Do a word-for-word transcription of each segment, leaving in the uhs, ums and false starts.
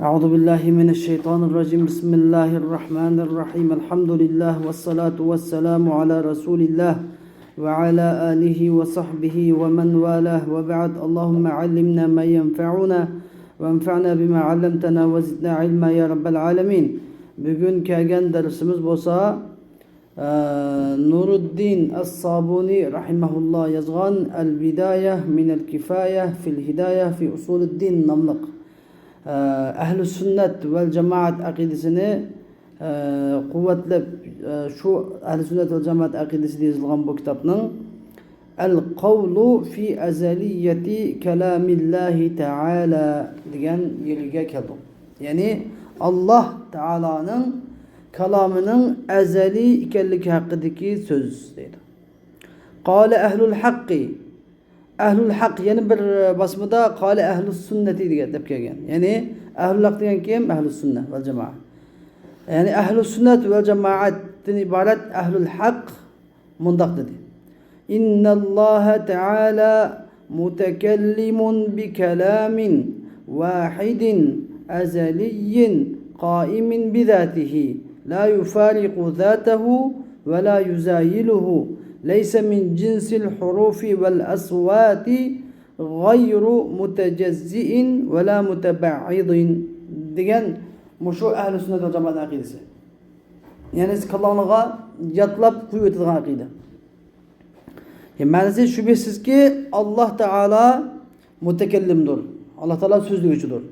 أعوذ بالله من الشيطان الرجيم. بسم الله الرحمن الرحيم. الحمد لله والصلاة والسلام على رسول الله وعلى آله وصحبه ومن والاه، وبعد. اللهم علمنا ما ينفعنا وانفعنا بما علمتنا وزدنا علما يا رب العالمين. بۈگۈن كەلگەن دەرسىمىز بولسا، ئە، نۇرۇددىن ئەس-سابۇنى رەھىمەھۇللا يازغان «ئەل-بىدايە مىنەل كىفايە فىل ھىدايە فى ئۇسۇلىددىن» ناملىق، ئە، ئەھلى سۈننەت ۋەل جامائەت ئەقىدىسىنى، ئە، قۇۋۋەتلەپ، ئە، شۇ ئەھلى سۈننەت ۋەل جامائەت ئەقىدىسىدە يېزىلغان بۇ كىتابنىڭ «ئەل قەۋلۇ فى ئەزەلىيەتى كەلامىللاھى تەئالە» دېگەن يېرىگە كەلدۇق. يەنى، ئاللاھ تائالانىڭ كالامىنىڭ ئەزەلىي ئىكەنلىكى ھەققىدىكى سۆز دەيدۇ. قال ئەھلۇل ھەققى. ئەھلۇل ھەق، يەنە بىر باسمىدا قال ئەھلۇس سۈننەتى دېگەن دەپ كەلگەن. يەنى، ئەھلۇل ھەق دېگەن كىم؟ ئەھلۇس سۈننە ۋەل جامائە. يەنى، ئەھلۇس سۈننەت ۋەل جامائەتتىن ئىبارەت ئەھلۇل ھەق مۇنداق دېدى: إن الله تعالى متكلم بكلام واحد أزلي قائم بذاته لا يفارق ذاته ولا يزايله، ليس من جنس الحروف والأصوات، غير متجزئ ولا متبعض دېگەن مۇشۇ ئەھلى سۈننەت ۋەل جامائەتنىڭ ئەقىدىسى. يەنى سىز كاللاڭلارغا يادلاپ قويۇۋېتىدىغان ئەقىدە. يا، مەنىسى شۈبھىسىزكى، ئاللاھ تائالا مۇتەكەللىمدۇر. ئاللاھ تائالا سۆزلىگۈچىدۇر.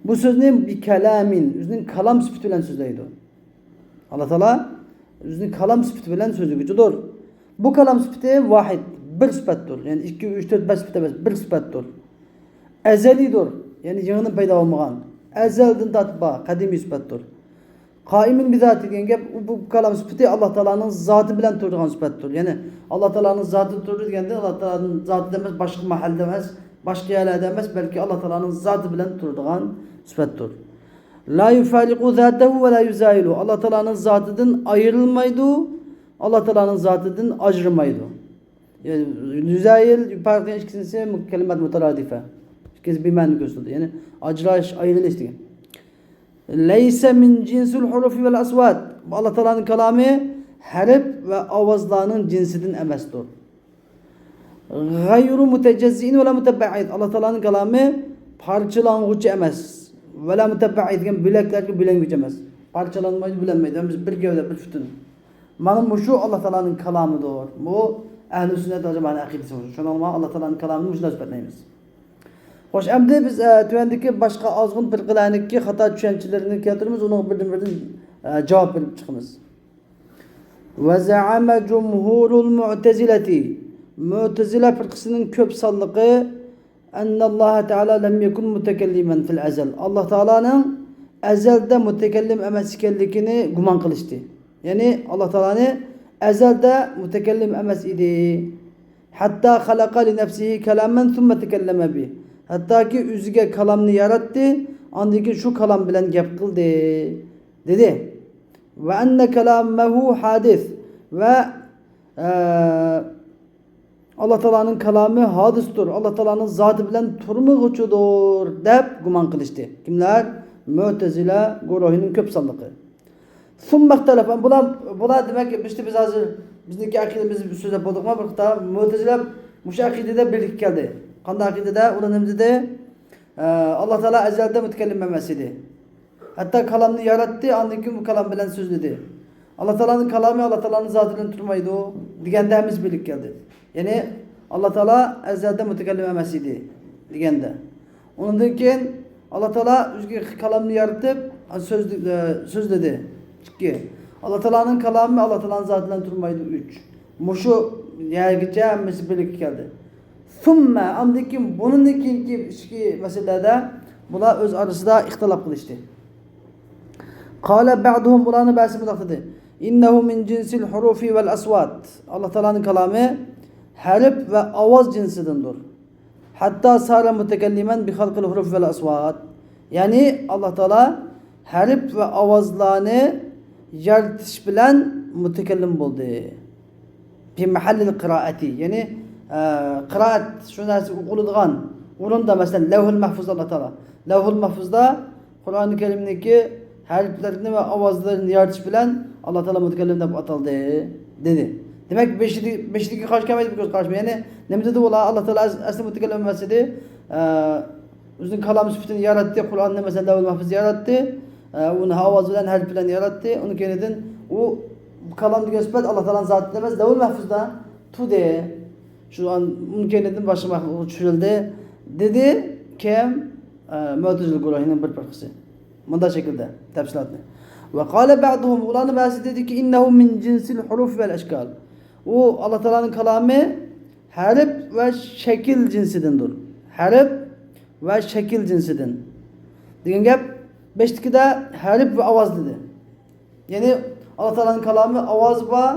بۇ سۆزنى بىكالامىن، ئۆزىنىڭ كالام سۈپىتى بىلەن سۆزلەيدۇ. ئاللاھ تائالا ئۆزىنىڭ كالام سۈپىتى بىلەن سۆزلىگۈچىدۇر. بۇ كالام سۈپىتى ۋاھىد، بىر سۈپەتتۇر. يەنى ئىككى، ئۈچ، تۆت، بەش سۈپەت ئەمەس، بىر سۈپەتتۇر. ئەزەلىيدۇر. يەنى يېڭىدىن پەيدا بولمىغان. ئەزەلدىن تارتىپ بار، قەدىمىي سۈپەتتۇر. قائىمۇن بىزاتى دېگەن گەپ، بۇ كالام سۈپىتى ئاللاھ تائالانىڭ زاتى بىلەن تۇرىدىغان سۈپەتتۇر. يەنى ئاللاھ تائالانىڭ زاتى تۇرىدۇ دېگەندە، ئاللاھ تائالانىڭ زاتىدا ئەمەس، باشقا مەھەلدە ئەمەس، باشقا يەرلەردە ئەمەس، بەلكى ئاللاھ تائالانىڭ زاتى بىلەن تۇرىدىغان سۈپەتتۇر. لا يفارق ذاته ولا يزايله. ئاللاھ تائالانىڭ زاتىدىن ئايرىلمايدۇ، ئاللاھ تائالانىڭ زاتىدىن ئاجرىمايدۇ. يەنى يۇزايىل، يۇپارىق دېگەن ئىككىسىنىسى كەلىمات مۇتارادىفە. ئىككىسى بىمەنىنى كۆرسىتىدۇ. يەنى ئاجراش، ئايرىلىش دېگەن. ليس من جنس الحروف والأصوات. بۇ ئاللاھ تائالانىڭ كالامى ھەرپ ۋە ئاۋازلارنىڭ جىنسىدىن ئەمەستۇر. غير متجزئ ولا متبعض. ئاللاھ تائالانىڭ كالامى پارچىلانغۇچى ئەمەس. ولا متبعض دېگەن بۆلەكلەرگە بۆلەنگۈچى ئەمەس. پارچىلانمايدۇ، بۆلەنمەيدۇ. ھەممىسى بىر گەۋدە، بىر پۈتۈن. مانا مۇشۇ ئاللاھ تائالانىڭ كالامىدۇر. بۇ ئەھلى سۈننەت ۋەل جامائەنىڭ ئەقىدىسى. شۇنىڭغا ئاللاھ تائالانىڭ كالامىنى مۇشۇنداق سۈپەتلەيمىز. خوش، ئەمدى بىز، ئە، تۆۋەندىكى باشقا ئازغۇن پىرقىلەرنىڭكى خاتا چۈشەنچىلىرىنى كەلتۈرىمىز، ئۇنىڭغا بىردىن-بىردىن، ئە، جاۋاب بېرىپ چىقىمىز. وزعم جمهور المعتزلة. مۇئتەزىلە پىرقىسىنىڭ كۆپ سانلىقى أن الله تعالى لم يكن متكلما في الأزل. ئاللاھ تائالانىڭ ئەزەلدە مۇتەكەللىم ئەمەس ئىكەنلىكىنى گۇمان قىلىشتى. يەنى ئاللاھ تائالانى ئەزەلدە مۇتەكەللىم ئەمەس ئىدى. حتى خلق لنفسه كلاما ثم تكلم به. ھەتتاكى ئۆزىگە كالامنى ياراتتى، ئاندىن كېيىن شۇ كالام بىلەن گەپ قىلدى، دېدى. وأن كلامه حادث. ۋە، ئە، ئاللاھ تائالانىڭ كالامى ھادىستۇر، ئاللاھ تائالانىڭ زاتى بىلەن تۇرمىغۇچىدۇر دەپ گۇمان قىلىشتى. كىملەر؟ مۇئتەزىلە گۇرۇھىنىڭ كۆپ سانلىقى. ثم اختلف. بۇلار، بۇلار دېمەك، بىز، بىز ھازىر بىزنىڭكى ئەقىدىمىزنى سۆزلەپ بولدۇقمۇ؟ بىر قاتار مۇئتەزىلە مۇشۇ ئەقىدىدە بىرلىككە كەلدى. قانداق ئەقىدىدە؟ ئۇلار نېمە دېدى؟ ئە، ئاللاھ تائالا ئەزەلدە مۇتەكەللىم ئەمەس ئىدى. ھەتتا كالامنى ياراتتى، ئاندىن كېيىن بۇ كالام بىلەن سۆزلىدى. ئاللاھ تائالانىڭ كالامى ئاللاھ تائالانىڭ زاتى بىلەن تۇرمايدۇ دېگەندە ھەممىسى بىرلىككە كەلدى. يەنى ئاللاھ تائالا ئەزەلدە مۇتەكەللىم ئەمەس ئىدى دېگەندە. ئۇنىڭدىن كېيىن ئاللاھ تائالا ئۆزىگە كالامنى يارىتىپ، سۆز، سۆزلىدى. ئىككى. ئاللاھ تائالانىڭ كالامى ئاللاھ تائالانىڭ زاتى بىلەن تۇرمايدۇ. ئۈچ. مۇشۇ يەرگىچە ھەممىسى بىرلىككە كەلدى. ثم، ئاندىن كېيىن، بۇنىڭدىن كېيىنكى ئىچكى مەسىلىلەردە بۇلار ئۆز ئارىسىدا ئىختىلاپ قىلىشتى. قال بعضهم، بۇلارنىڭ بەزىسى مۇنداق دېدى: إنه من جنس الحروف والأصوات. ئاللاھ تائالانىڭ كالامى ھەرپ ۋە ئاۋاز جىنسىدىندۇر. حتى صار متكلما بخلق الحروف والأصوات. يەنى ئاللاھ تائالا ھەرپ ۋە ئاۋازلارنى يارىتىش بىلەن مۇتەكەللىم بولدى. في محل القراءة، يەنى، ئە، قىرائەت، شۇ نەرسە ئوقۇلىدىغان ئورۇندا، مەسىلەن، لەۋھۇل مەھفۇزدا ئاللاھ تائالا، لەۋھۇل مەھفۇزدا قۇرئانى كەرىمنىڭكى ھەرپلىرىنى ۋە ئاۋازلىرىنى يارىتىش بىلەن ئاللا تائالا مۇتەكەللىم دەپ ئاتالدى، دېدى. دېمەك، بېشىدىكى، بېشىدىكى قارشى كەلمەيدۇ، بۇ قارشى. يەنى نېمە دېدى ئۇلار؟ ئاللا تائالا ئەس-، ئەسلى مۇتەكەللىم ئەمەس ئىدى. ئە، ئۆزىنىڭ كالام سۈپىتىنى ياراتتى، قۇرئاننى، مەسىلەن، لەۋھۇل مەھفۇزدا ياراتتى. ئە، ئۇنى ئاۋاز بىلەن، ھەرپ بىلەن ياراتتى. ئۇنىڭ كەينىدىن ئۇ كالام دېگەن سۈپەت ئاللا تائالانىڭ زاتىدا ئەمەس، لەۋھۇل مەھفۇزدا تۇردى. شۇ ئان-، ئۇنىڭ كەينىدىن باشقا مەخلۇققا چۈشۈرۈلدى، دېدى. كىم؟ ئە، مۇئتەزىلە گۇرۇھىنىڭ بىر پىرقىسى. مۇنداق شەكىلدە تەپسىلاتنى. وقال بعضهم، ئۇلارنىڭ بەزىسى دېدىكى، إنه من جنس الحروف والأشكال. ئۇ ئاللا تائالانىڭ كالامى ھەرپ ۋە شەكىل جىنسىدىندۇر. ھەرپ ۋە شەكىل جىنسىدىن. دېگەن گەپ، بېشىدىكىدە ھەرپ ۋە ئاۋاز دېدى. يەنى ئاللا تائالانىڭ كالامى ئاۋاز بار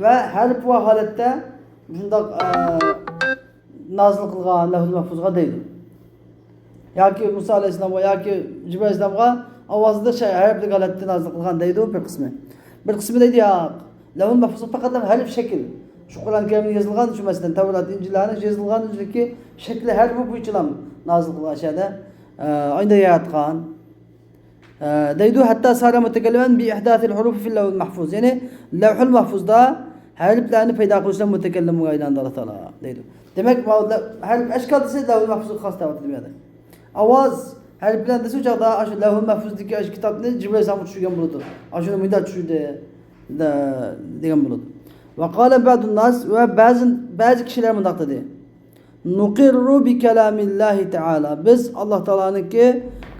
ۋە ھەرپ بار ھالەتتە شۇنداق، ئە، نازىل قىلغان لەۋھۇل مەھفۇزغا دەيدۇ. ياكى مۇسا ئەلەيھىسسالامغا ياكى جىبرىئىل ئەلەيھىسسالامغا ئاۋازدا شەي-، ھەرپلىك ھالەتتە نازىل قىلغان دەيدۇ بىر قىسمى. بىر قىسمى دەيدۇ، ياق. لەۋھۇل مەھفۇزغا پەقەتلا ھەرپ شەكىل. شۇ قۇرئان كەرىمدە يېزىلغان، شۇ مەسىلەن، تەۋرات، ئىنجىللارنىڭ يېزىلغان ئۆزىدىكى شەكلى ھەرپى بويىچىلا نازىل قىلغان شەدە، ئە، ئاينىدا ياراتقان. ئە، دەيدۇ، حتى صار متكلما بإحداث الحروف في اللوح المحفوظ. يەنى لەۋھۇل مەھفۇزدا ھەرپلەرنى پەيدا قىلىش بىلەن مۇتەكەللىمگە ئايلاندى ئاللا تائالا، دەيدۇ. دېمەك، ماۋۇدا ھەرپ ئەشكال دېسە لەۋھۇل مەھفۇزغا خاس دەۋاتىدۇ بۇ يەردە. ئاۋاز ھەرپ بىلەن دېسە، ئۇ چاغدا ئاشۇ لەۋھۇل مەھفۇزدىكى ئاشۇ كىتابنى جىبرىئىل ئەلەيھىسسالامغا چۈشۈرگەن بولىدۇ. ئاشۇنى مۇنداق چۈشۈردى، دە-، دېگەن بولىدۇ. وقال بعض الناس، ۋە بەزى، بەزى كىشىلەر مۇنداق دېدى. نقر بكلام الله تعالى. بىز ئاللا تائالانىڭكى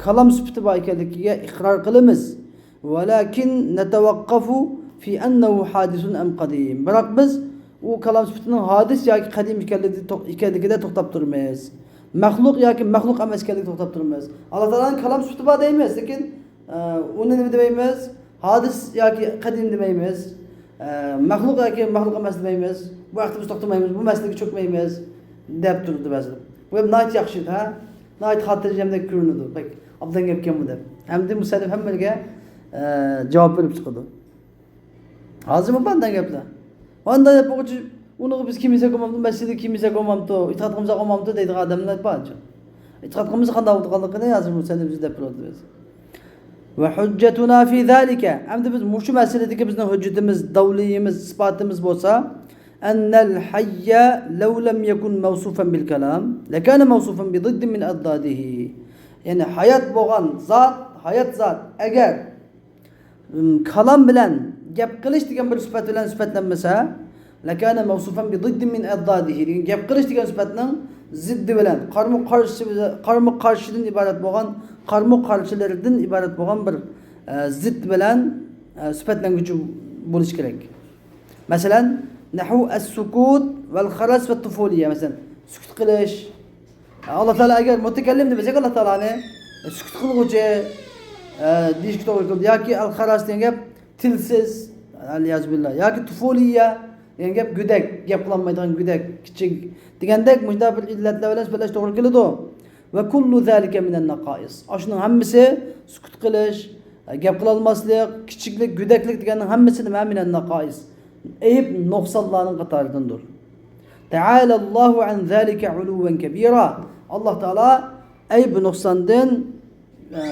كالام سۈپىتى بار ئىكەنلىكىگە ئىقرار قىلىمىز. ولكن نتوقف في أنه حادث أم قديم. بىراق بىز ئۇ كالام سۈپىتىنىڭ ھادىس ياكى قەدىم ئىكەنلىكىدە توق-، ئىكەنلىكىدە توختاپ تۇرىمىز. مەخلۇق ياكى مەخلۇق ئەمەس ئىكەنلىكىدە توختاپ تۇرىمىز. ئاللا تائالانىڭ كالام سۈپىتى بار دەيمىز، لېكىن، ئە، ئۇنى نېمە دېمەيمىز؟ ھادىس ياكى قەدىم دېمەيمىز. ئە، مەخلۇق ياكى مەخلۇق ئەمەس دېمەيمىز. بۇ ھەقتە بىز توختىمايمىز، بۇ مەسىلىگە چۆكمەيمىز، دەپ تۇرىدۇ بەزىلەر. بۇ گەپ ناھايىتى ياخشى ئىدى، ھە؟ ناھايىتى خاتىرجەم دەپ كۆرۈنىدۇ. بەك ئابدان گەپكەنمۇ دەپ. ئەمدى مۇسەننىپ ھەممىگە، ئە، جاۋاب بېرىپ چىقىدۇ. ھازىرمۇ بار ئانداق گەپلەر. ئانداق گەپ بولغۇچە، ئۇنىڭغا بىز كىيمىسەك بولمامدۇ، مەسچىتكە كىيمىسەك بولمامدۇ، ئېتىقاد قىلمىساق بولمامدۇ دەيدىغان ئادەملەر بار. ئېتىقاد قىلمىسا قانداق بولىدىغانلىقىنى ھازىر مۇسەننىپ بىزگە دەپ بېرىۋاتىدۇ بىز. وحجتنا في ذلك، ئەمدى بىز مۇشۇ مەسىلىدىكى بىزنىڭ ھۆججىتىمىز، دەلىلىمىز، ئىسپاتىمىز بولسا، أن الحي لو لم يكن موصوفا بالكلام لكان موصوفا بضد من أضداده. يەنى ھايات بولغان زات، ھايات زات ئەگەر، ئىم، كالام بىلەن گەپ قىلىش دېگەن بىر سۈپەت بىلەن سۈپەتلەنمىسە، لكان موصوفا بضد من أضداده دېگەن گەپ قىلىش دېگەن سۈپەتنىڭ زىددى بىلەن، قارمۇ قارشى، قارمۇ قارشىدىن ئىبارەت بولغان، قارمۇ قارشىلىرىدىن ئىبارەت بولغان بىر، ئە، زىت بىلەن، ئە، سۈپەتلەنگۈچى بولۇشى كېرەك. مەسىلەن، نحو السكوت والخرس والطفولية، مەسىلەن، سۈكۈت قىلىش. ئاللا تائالا ئەگەر مۇتەكەللىم دېمىسەك، ئاللا تائالانى سۈكۈت قىلغۇچى، ئە، دېيىشكە توغرا كېلىدۇ. ياكى ئەل خەرەس دېگەن گەپ تىلسىز، ئەلئىيازۇ بىللا. ياكى تۇفۇلىيە دېگەن گەپ گۆدەك، گەپ قىلالمايدىغان گۆدەك، كىچىك دېگەندەك مۇشۇنداق بىر ئىللەتلەر بىلەن سۈپەتلەش توغرا كېلىدۇ. وكل ذلك من النقائص. ئاشۇنىڭ ھەممىسى سۈكۈت قىلىش، گەپ قىلالماسلىق، كىچىكلىك، گۆدەكلىك دېگەننىڭ ھەممىسى نېمە؟ من النقائص. ئەيىب، نۇقسانلارنىڭ قاتارىدىندۇر. تعالى الله عن ذلك علوا كبيرا. ئاللا تائالا ئەيىب، نۇقساندىن، ئە،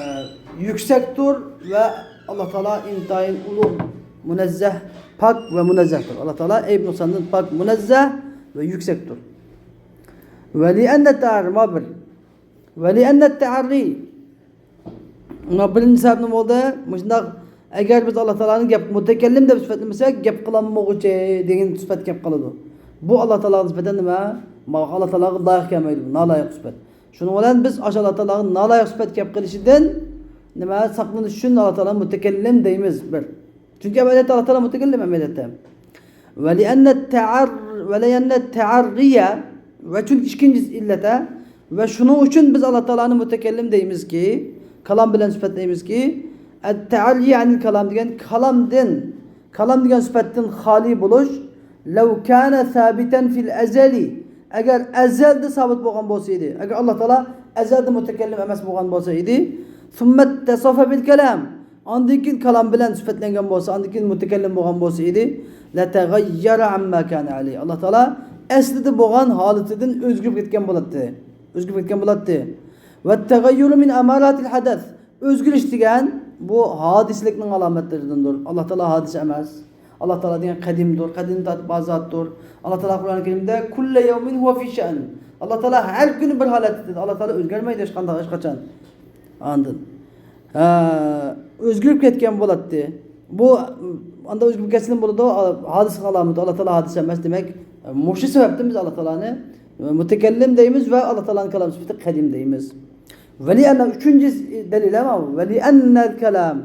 يۈكسەكتۇر ۋە ئاللا تائالا ئىنتايىن ئۇلۇغ، مۇنەززەھ، پاك ۋە مۇنەززەھتۇر. ئاللا تائالا ئەيىب، نۇقساندىن پاك، مۇنەززەھ ۋە يۈكسەكتۇر. ولأن التعري، ما بىر. ولأن التعري، مانا بىرىنچى سەۋەب نېمە بولدى؟ مۇشۇنداق، ئەگەر بىز ئاللا تائالانى گەپ، مۇتەكەللىم دەپ سۈپەتلىمىسەك، گەپ قىلالمىغۇچى دېگەن سۈپەت كەپ قالىدۇ. بۇ ئاللا تائالاغا نىسبەتەن نېمە؟ مانا ئاللا تائالاغا لايىق كەلمەيدۇ، بۇ نالايىق سۈپەت. شۇنىڭ بىلەن بىز ئاشۇ ئاللا تائالاغا نالايىق سۈپەت كەپ قېلىشىدىن نېمە، ساقلىنىش ئۈچۈن ئاللا تائالانى مۇتەكەللىم دەيمىز، بىر. چۈنكى ئەمەلىيەتتە ئاللا تائالا مۇتەكەللىم ئەمەلىيەتتە. ولأن التعر-، ولأن التعري، ۋە چۈنكى ئىككىنچى ئىللەت، ۋە شۇنىڭ ئۈچۈن بىز ئاللا تائالانى مۇتەكەللىم دەيمىزكى، كالام بىلەن سۈپەتلەيمىزكى، التعري عن الكلام دېگەن كالامدىن، كالام دېگەن سۈپەتتىن خالىي بولۇش، لو كان ثابتا في الأزل، ئەگەر ئەزەلدە سابىت بولغان بولسا ئىدى، ئەگەر ئاللا تائالا ئەزەلدە مۇتەكەللىم ئەمەس بولغان بولسا ئىدى، ثم اتصف بالكلام، ئاندىن كېيىن كالام بىلەن سۈپەتلەنگەن بولسا، ئاندىن كېيىن مۇتەكەللىم بولغان بولسا ئىدى، لتغير عما كان عليه، ئاللا تائالا ئەسلىدە بولغان ھالىتىدىن ئۆزگىرىپ كەتكەن بولاتتى. ئۆزگىرىپ كەتكەن بولاتتى. والتغير من أمارات الحدث، ئۆزگىرىش دېگەن بۇ ھادىسىلىكنىڭ ئالامەتلىرىدىندۇر. ئاللا تائالا ھادىسە ئەمەس. ئاللا تائالا دېگەن قەدىمدۇر، قەدىمدىن تارتىپ بار زاتتۇر. ئاللا تائالا قۇرئان كەرىمدە كۇللە يەۋمىن ھۇۋە فى شەن. ئاللا تائالا ھەر كۈنى بىر ھالەتتە دېدى. ئاللا تائالا ئۆزگەرمەيدۇ ھېچقانداق، ھېچقاچان. ئاندىن، ھە، ئۆزگىرىپ كەتكەن بولاتتى. بۇ، ئاندا ئۆزگىرىپ كەتسىمۇ بولىدۇ. ھادىسىنىڭ ئالامىتى، ئاللا تائالا ھادىسە ئەمەس. دېمەك، مۇشۇ سەۋەبتىن بىز ئاللا تائالانى مۇتەكەللىم دەيمىز ۋە ئاللا تائالانىڭ كالام سۈپىتى قەدىم دەيمىز. ۋەلىئەننە، ئۈچىنچى دەلىل، ئەمما ۋەلىئەننەل كالام.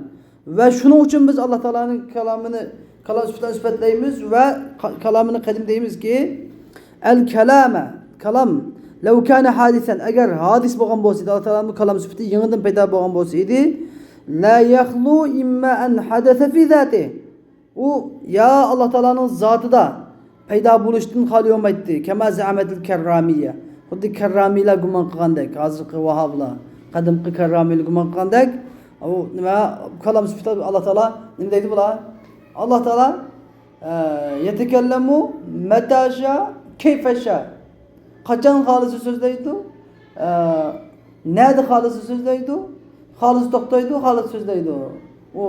ۋە شۇنىڭ ئۈچۈن بىز ئاللا تائالانىڭ كالامىنى، كالام سۈپىتىدە سۈپەتلەيمىز ۋە ق-، كالامىنى قەدىم دەيمىزكى، ئەل كالامە، كالام، لەۋ كانە ھادىسەن، ئەگەر ھادىس بولغان بولسا ئىدى، ئاللا تائالانىڭ بۇ كالام سۈپىتى يېڭىدىن پەيدا بولغان بولسا ئىدى، لا يەخلۇ ئىمما ئەن ھەدەسە فى زاتى. ئۇ يا ئاللا تائالانىڭ زاتىدا پەيدا بولۇشتىن خالىي بولمايتتى. كەما زەئەمەتىل كەررامىيە. خۇددى كەررامىيلار گۇمان قىلغاندەك، ھازىرقى ۋاھابلار، قەدىمكى كەررامىيلار گۇمان قىلغاندەك، ئۇ نېمە، كالام سۈپىتىدە ئاللا تائالا نېمە دەيدۇ بۇلار؟ ئاللا تائالا، ئە، يەتەكەللەمۇ مەتاشا كەيفەشا. قاچان خالىسا سۆزلەيدۇ، ئە، نەدە خالىسا سۆزلەيدۇ، خالىسا توختايدۇ، خالىسا سۆزلەيدۇ. ئۇ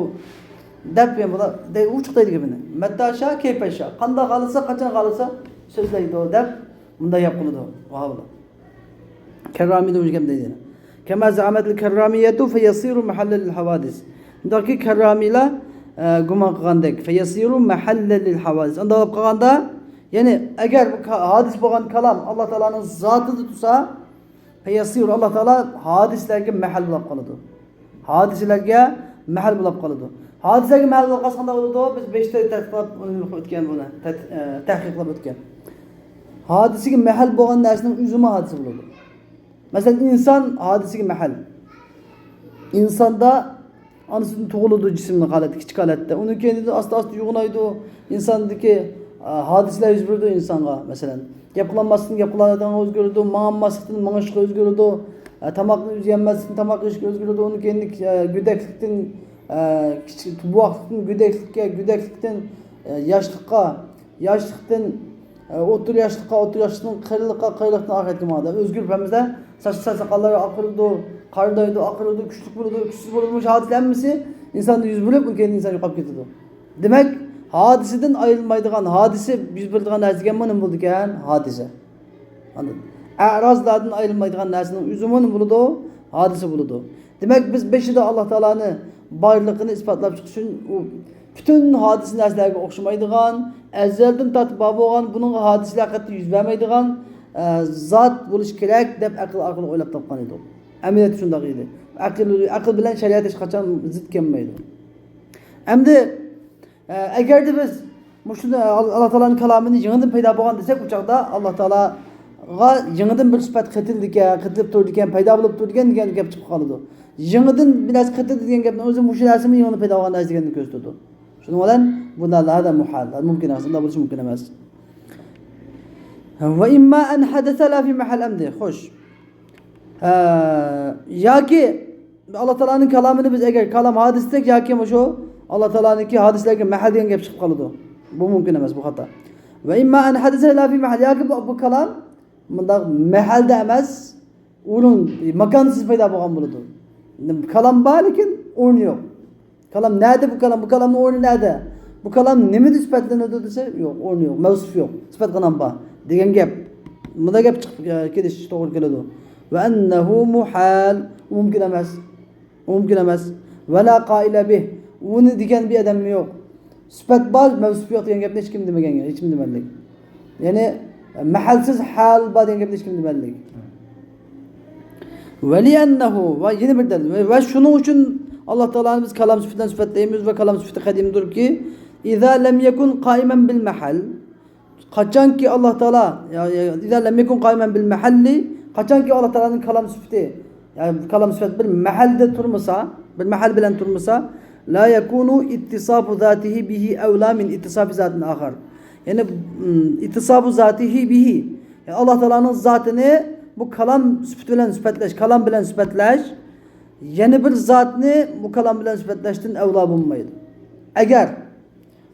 دەپ، يەنە بۇلار دەي-، ئوچۇق دەيدۇ گېپىنى. مەتاشا كەيفەشا. قانداق خالىسا، قاچان خالىسا سۆزلەيدۇ دەپ مۇنداق گەپ قىلىدۇ ۋاھابلار. كەررامىيدە مۇشۇ گەپ دەيدۇ. كەما زەئەمەتىل كەررامىيەتۇ فەيەسىرۇ مەھەللە لىل ھاۋادىس. شۇنداقكى كەررامىيلار، ئە، گۇمان قىلغاندەك، فەيەسىرۇ مەھەللە لىل ھاۋادىس. ئانداق بولۇپ قالغاندا، يەنى ئەگەر بۇ كا-، ھادىس بولغان كالام ئاللا تائالانىڭ زاتىدا تۇرسا، فەيەسىرۇ، ئاللا تائالا ھادىسىلەرگە مەھەل بولۇپ قالىدۇ. ھادىسىلەرگە مەھەل بولۇپ قالىدۇ. ھادىسىلەرگە مەھەل بولۇپ قالسا قانداق بولىدۇ؟ بىز بېشىدا تەتقىقات ئۆتكەن بۇنى، تەت-، ئە، تەھقىقلەپ ئۆتكەن. ھادىسىگە مەھەل بولغان نەرسىنىڭ ئۆزىمۇ ھادىسە بولىدۇ. مەسىلەن، ئىنسان ھادىسىگە مەھەل. ئىنساندا ئانىسىدىن تۇغۇلىدۇ جىسىملىق ھالەتتە، كىچىك ھالەتتە. ئۇنىڭ كەينىدىن ئاستا-ئاستا يوغىنايدۇ. ئىنساندىكى، ئا، ھادىسىلەر يۈز بېرىدۇ ئىنسانغا. مەسىلەن، گەپ قىلالماستىن گەپ قىلالىدىغانغا ئۆزگىرىدۇ، ماڭالماسلىقتىن ماڭىشقا ئۆزگىرىدۇ. ئا، تاماقنى ئۆزى يەلمەسلىكتىن تاماق يېيىشكە ئۆزگىرىدۇ. ئۇنىڭ كەينىدىن، ئا، گۆدەكلىكتىن، ئا، كىچىك، بوۋاقلىقتىن گۆدەكلىككە، گۆدەكلىكتىن، ئا، ياشلىققا، ياشلىقتىن، ئە، ئوتتۇرا ياشلىققا، ئوتتۇرا ياشلىقتىن قېرىلىققا، قېرىلىقتىن ئاخىرەتكە ماڭىدۇ. ئۆزگىرىپ ھەممىسى ساچ، ساقاللار ئاقىرىدۇ، قارىدايدۇ، ئاقىرىدۇ، كۈچلۈك بولىدۇ، كۈچسىز بولىدۇ. مۇشۇ ھادىسىلەر ھەممىسى ئىنساندا يۈز بېرىپ، ئۇ كەينىدىن ئىنسان يوقاپ كېتىدۇ. دېمەك، ھادىسىدىن ئايرىلمايدىغان، ھادىسە يۈز بېرىدىغان نەرسە دېگەن نېمە بولىدىكەن؟ ھادىسە. ئاندىن ئەرازلاردىن ئايرىلمايدىغان نەرسىنىڭ ئۆزىمۇ نېمە بولىدۇ؟ ھادىسە بولىدۇ. دېمەك، بىز بېشىدا ئاللا تائالانى بارلىقىنى ئىسپاتلاپ چىقىش ئۈچۈن، ئۇ پۈتۈن ھادىسە نەرسىلەرگە ئوخشىمايدىغان، ئەزەلدىن تارتىپ بار بولغان، بۇنىڭغا ھادىسىلەر قەتئىي يۈز بەرمەيدىغان، ئە، زات بولۇشى كېرەك دەپ ئەقىل ئارقىلىق ئويلاپ تاپقان ئىدۇق. ئەمەلىيەتتە شۇنداق ئىدى. ئەقىل، ئەقىل بىلەن شەرىئەت ھېچقاچان زىت كەلمەيدۇ. ئەمدى ئە، ئەگەردە بىز مۇشۇنى، ئال-، ئاللا تائالانىڭ كالامىنى يېڭىدىن پەيدا بولغان دېسەك، ئۇ چاغدا ئاللا تائالاغا يېڭىدىن بىر سۈپەت قېتىلدىكەن، قېتىلىپ تۇرىدىكەن، پەيدا بولۇپ تۇرىدىكەن دېگەن گەپ چىقىپ قالىدۇ. يېڭىدىن بىر نەرسە قېتىلدى دېگەن گەپنىڭ ئۆزى مۇشۇ نەرسىمۇ يېڭىدىن پەيدا بولغان نەرسە دېگەننى كۆرسىتىدۇ. شۇنىڭ بىلەن بۇ ھەدە مۇھال، مۇمكىن ئەمەس، ئۇنداق بولۇشى مۇمكىن ئەمەس. ۋە ئىمما ئەن ھەدەسە لا فى مەھەل ئەمدى. خوش. ھە، ياكى ئاللا تائالانىڭ كالامىنى بىز ئەگەر كالام ھادىس دېسەك، ياكى مۇشۇ ئاللا تائالانىڭكى ھادىسىلەرگە مەھەل دېگەن گەپ چىقىپ قالىدۇ. بۇ مۇمكىن ئەمەس، بۇ خاتا. ۋە ئىمما ئەن ھەدەسە لا فى مەھەل، ياكى بۇ، بۇ كالام مۇنداق مەھەلدە ئەمەس، ئورۇن، ماكانسىز پەيدا بولغان بولىدۇ. كالام بار، لېكىن ئورنى يوق. كالام نەدە بۇ كالام؟ بۇ كالامنىڭ ئورنى نەدە؟ بۇ كالام نېمىدە سۈپەتلىنىدۇ دېسە، يوق، ئورنى يوق، مەۋسۇپ يوق. سۈپەت قىلىنغان بار دېگەن گەپ. مۇنداق گەپ چىقىپ، ئە، كېلىشى توغرا كېلىدۇ. ۋە ئەننەھۇ مۇھال. ئۇ مۇمكىن ئەمەس. ئۇ مۇمكىن ئەمەس. ۋە لا قائىلە بىھ. ئۇنى دېگەن بىر ئادەممۇ يوق. سۈپەت بار، مەۋسۇپ يوق دېگەن گەپنى ھېچكىم دېمىگەن، ھېچكىم دېمەللىك. يەنى، مەھەلسىز ھال بار دېگەن گەپنى ھېچكىم دېمەللىك. ۋەلىئەننەھۇ، ۋە يەنە بىر دەلىل. ۋە، ۋە شۇنىڭ ئۈچۈن ئاللا تائالانى بىز كالام سۈپىتىدىن سۈپەتلەيمىز ۋە كالام سۈپىتى قەدىمدۇركى، ئىزا لەم يەكۇن قائىمەن بىل مەھەل. قاچانكى ئاللا تائالا، يا، يا، ئىزا لەم يەكۇن قائىمەن بىل مەھەللى، قاچانكى ئاللا تائالانىڭ كالام سۈپىتى، يا، كالام سۈپەت بىر مەھەلدە تۇرمىسا، بىر مەھەل بىلەن تۇرمىسا، لا يەكۇنۇ ئىتتىسافۇ زاتىھى بىھى ئەۋلا مىن ئىتتىسافى زاتىن ئاخار. يەنى، ئىم، ئىتتىسافۇ زاتىھى بىھى. يەنى ئاللا تائالانىڭ زاتىنى بۇ كالام سۈپىتى بىلەن سۈپەتلەش، كالام بىلەن سۈپەتلەش، يەنە بىر زاتنى بۇ كالام بىلەن سۈپەتلەشتىن ئەۋلا بولمايدۇ. ئەگەر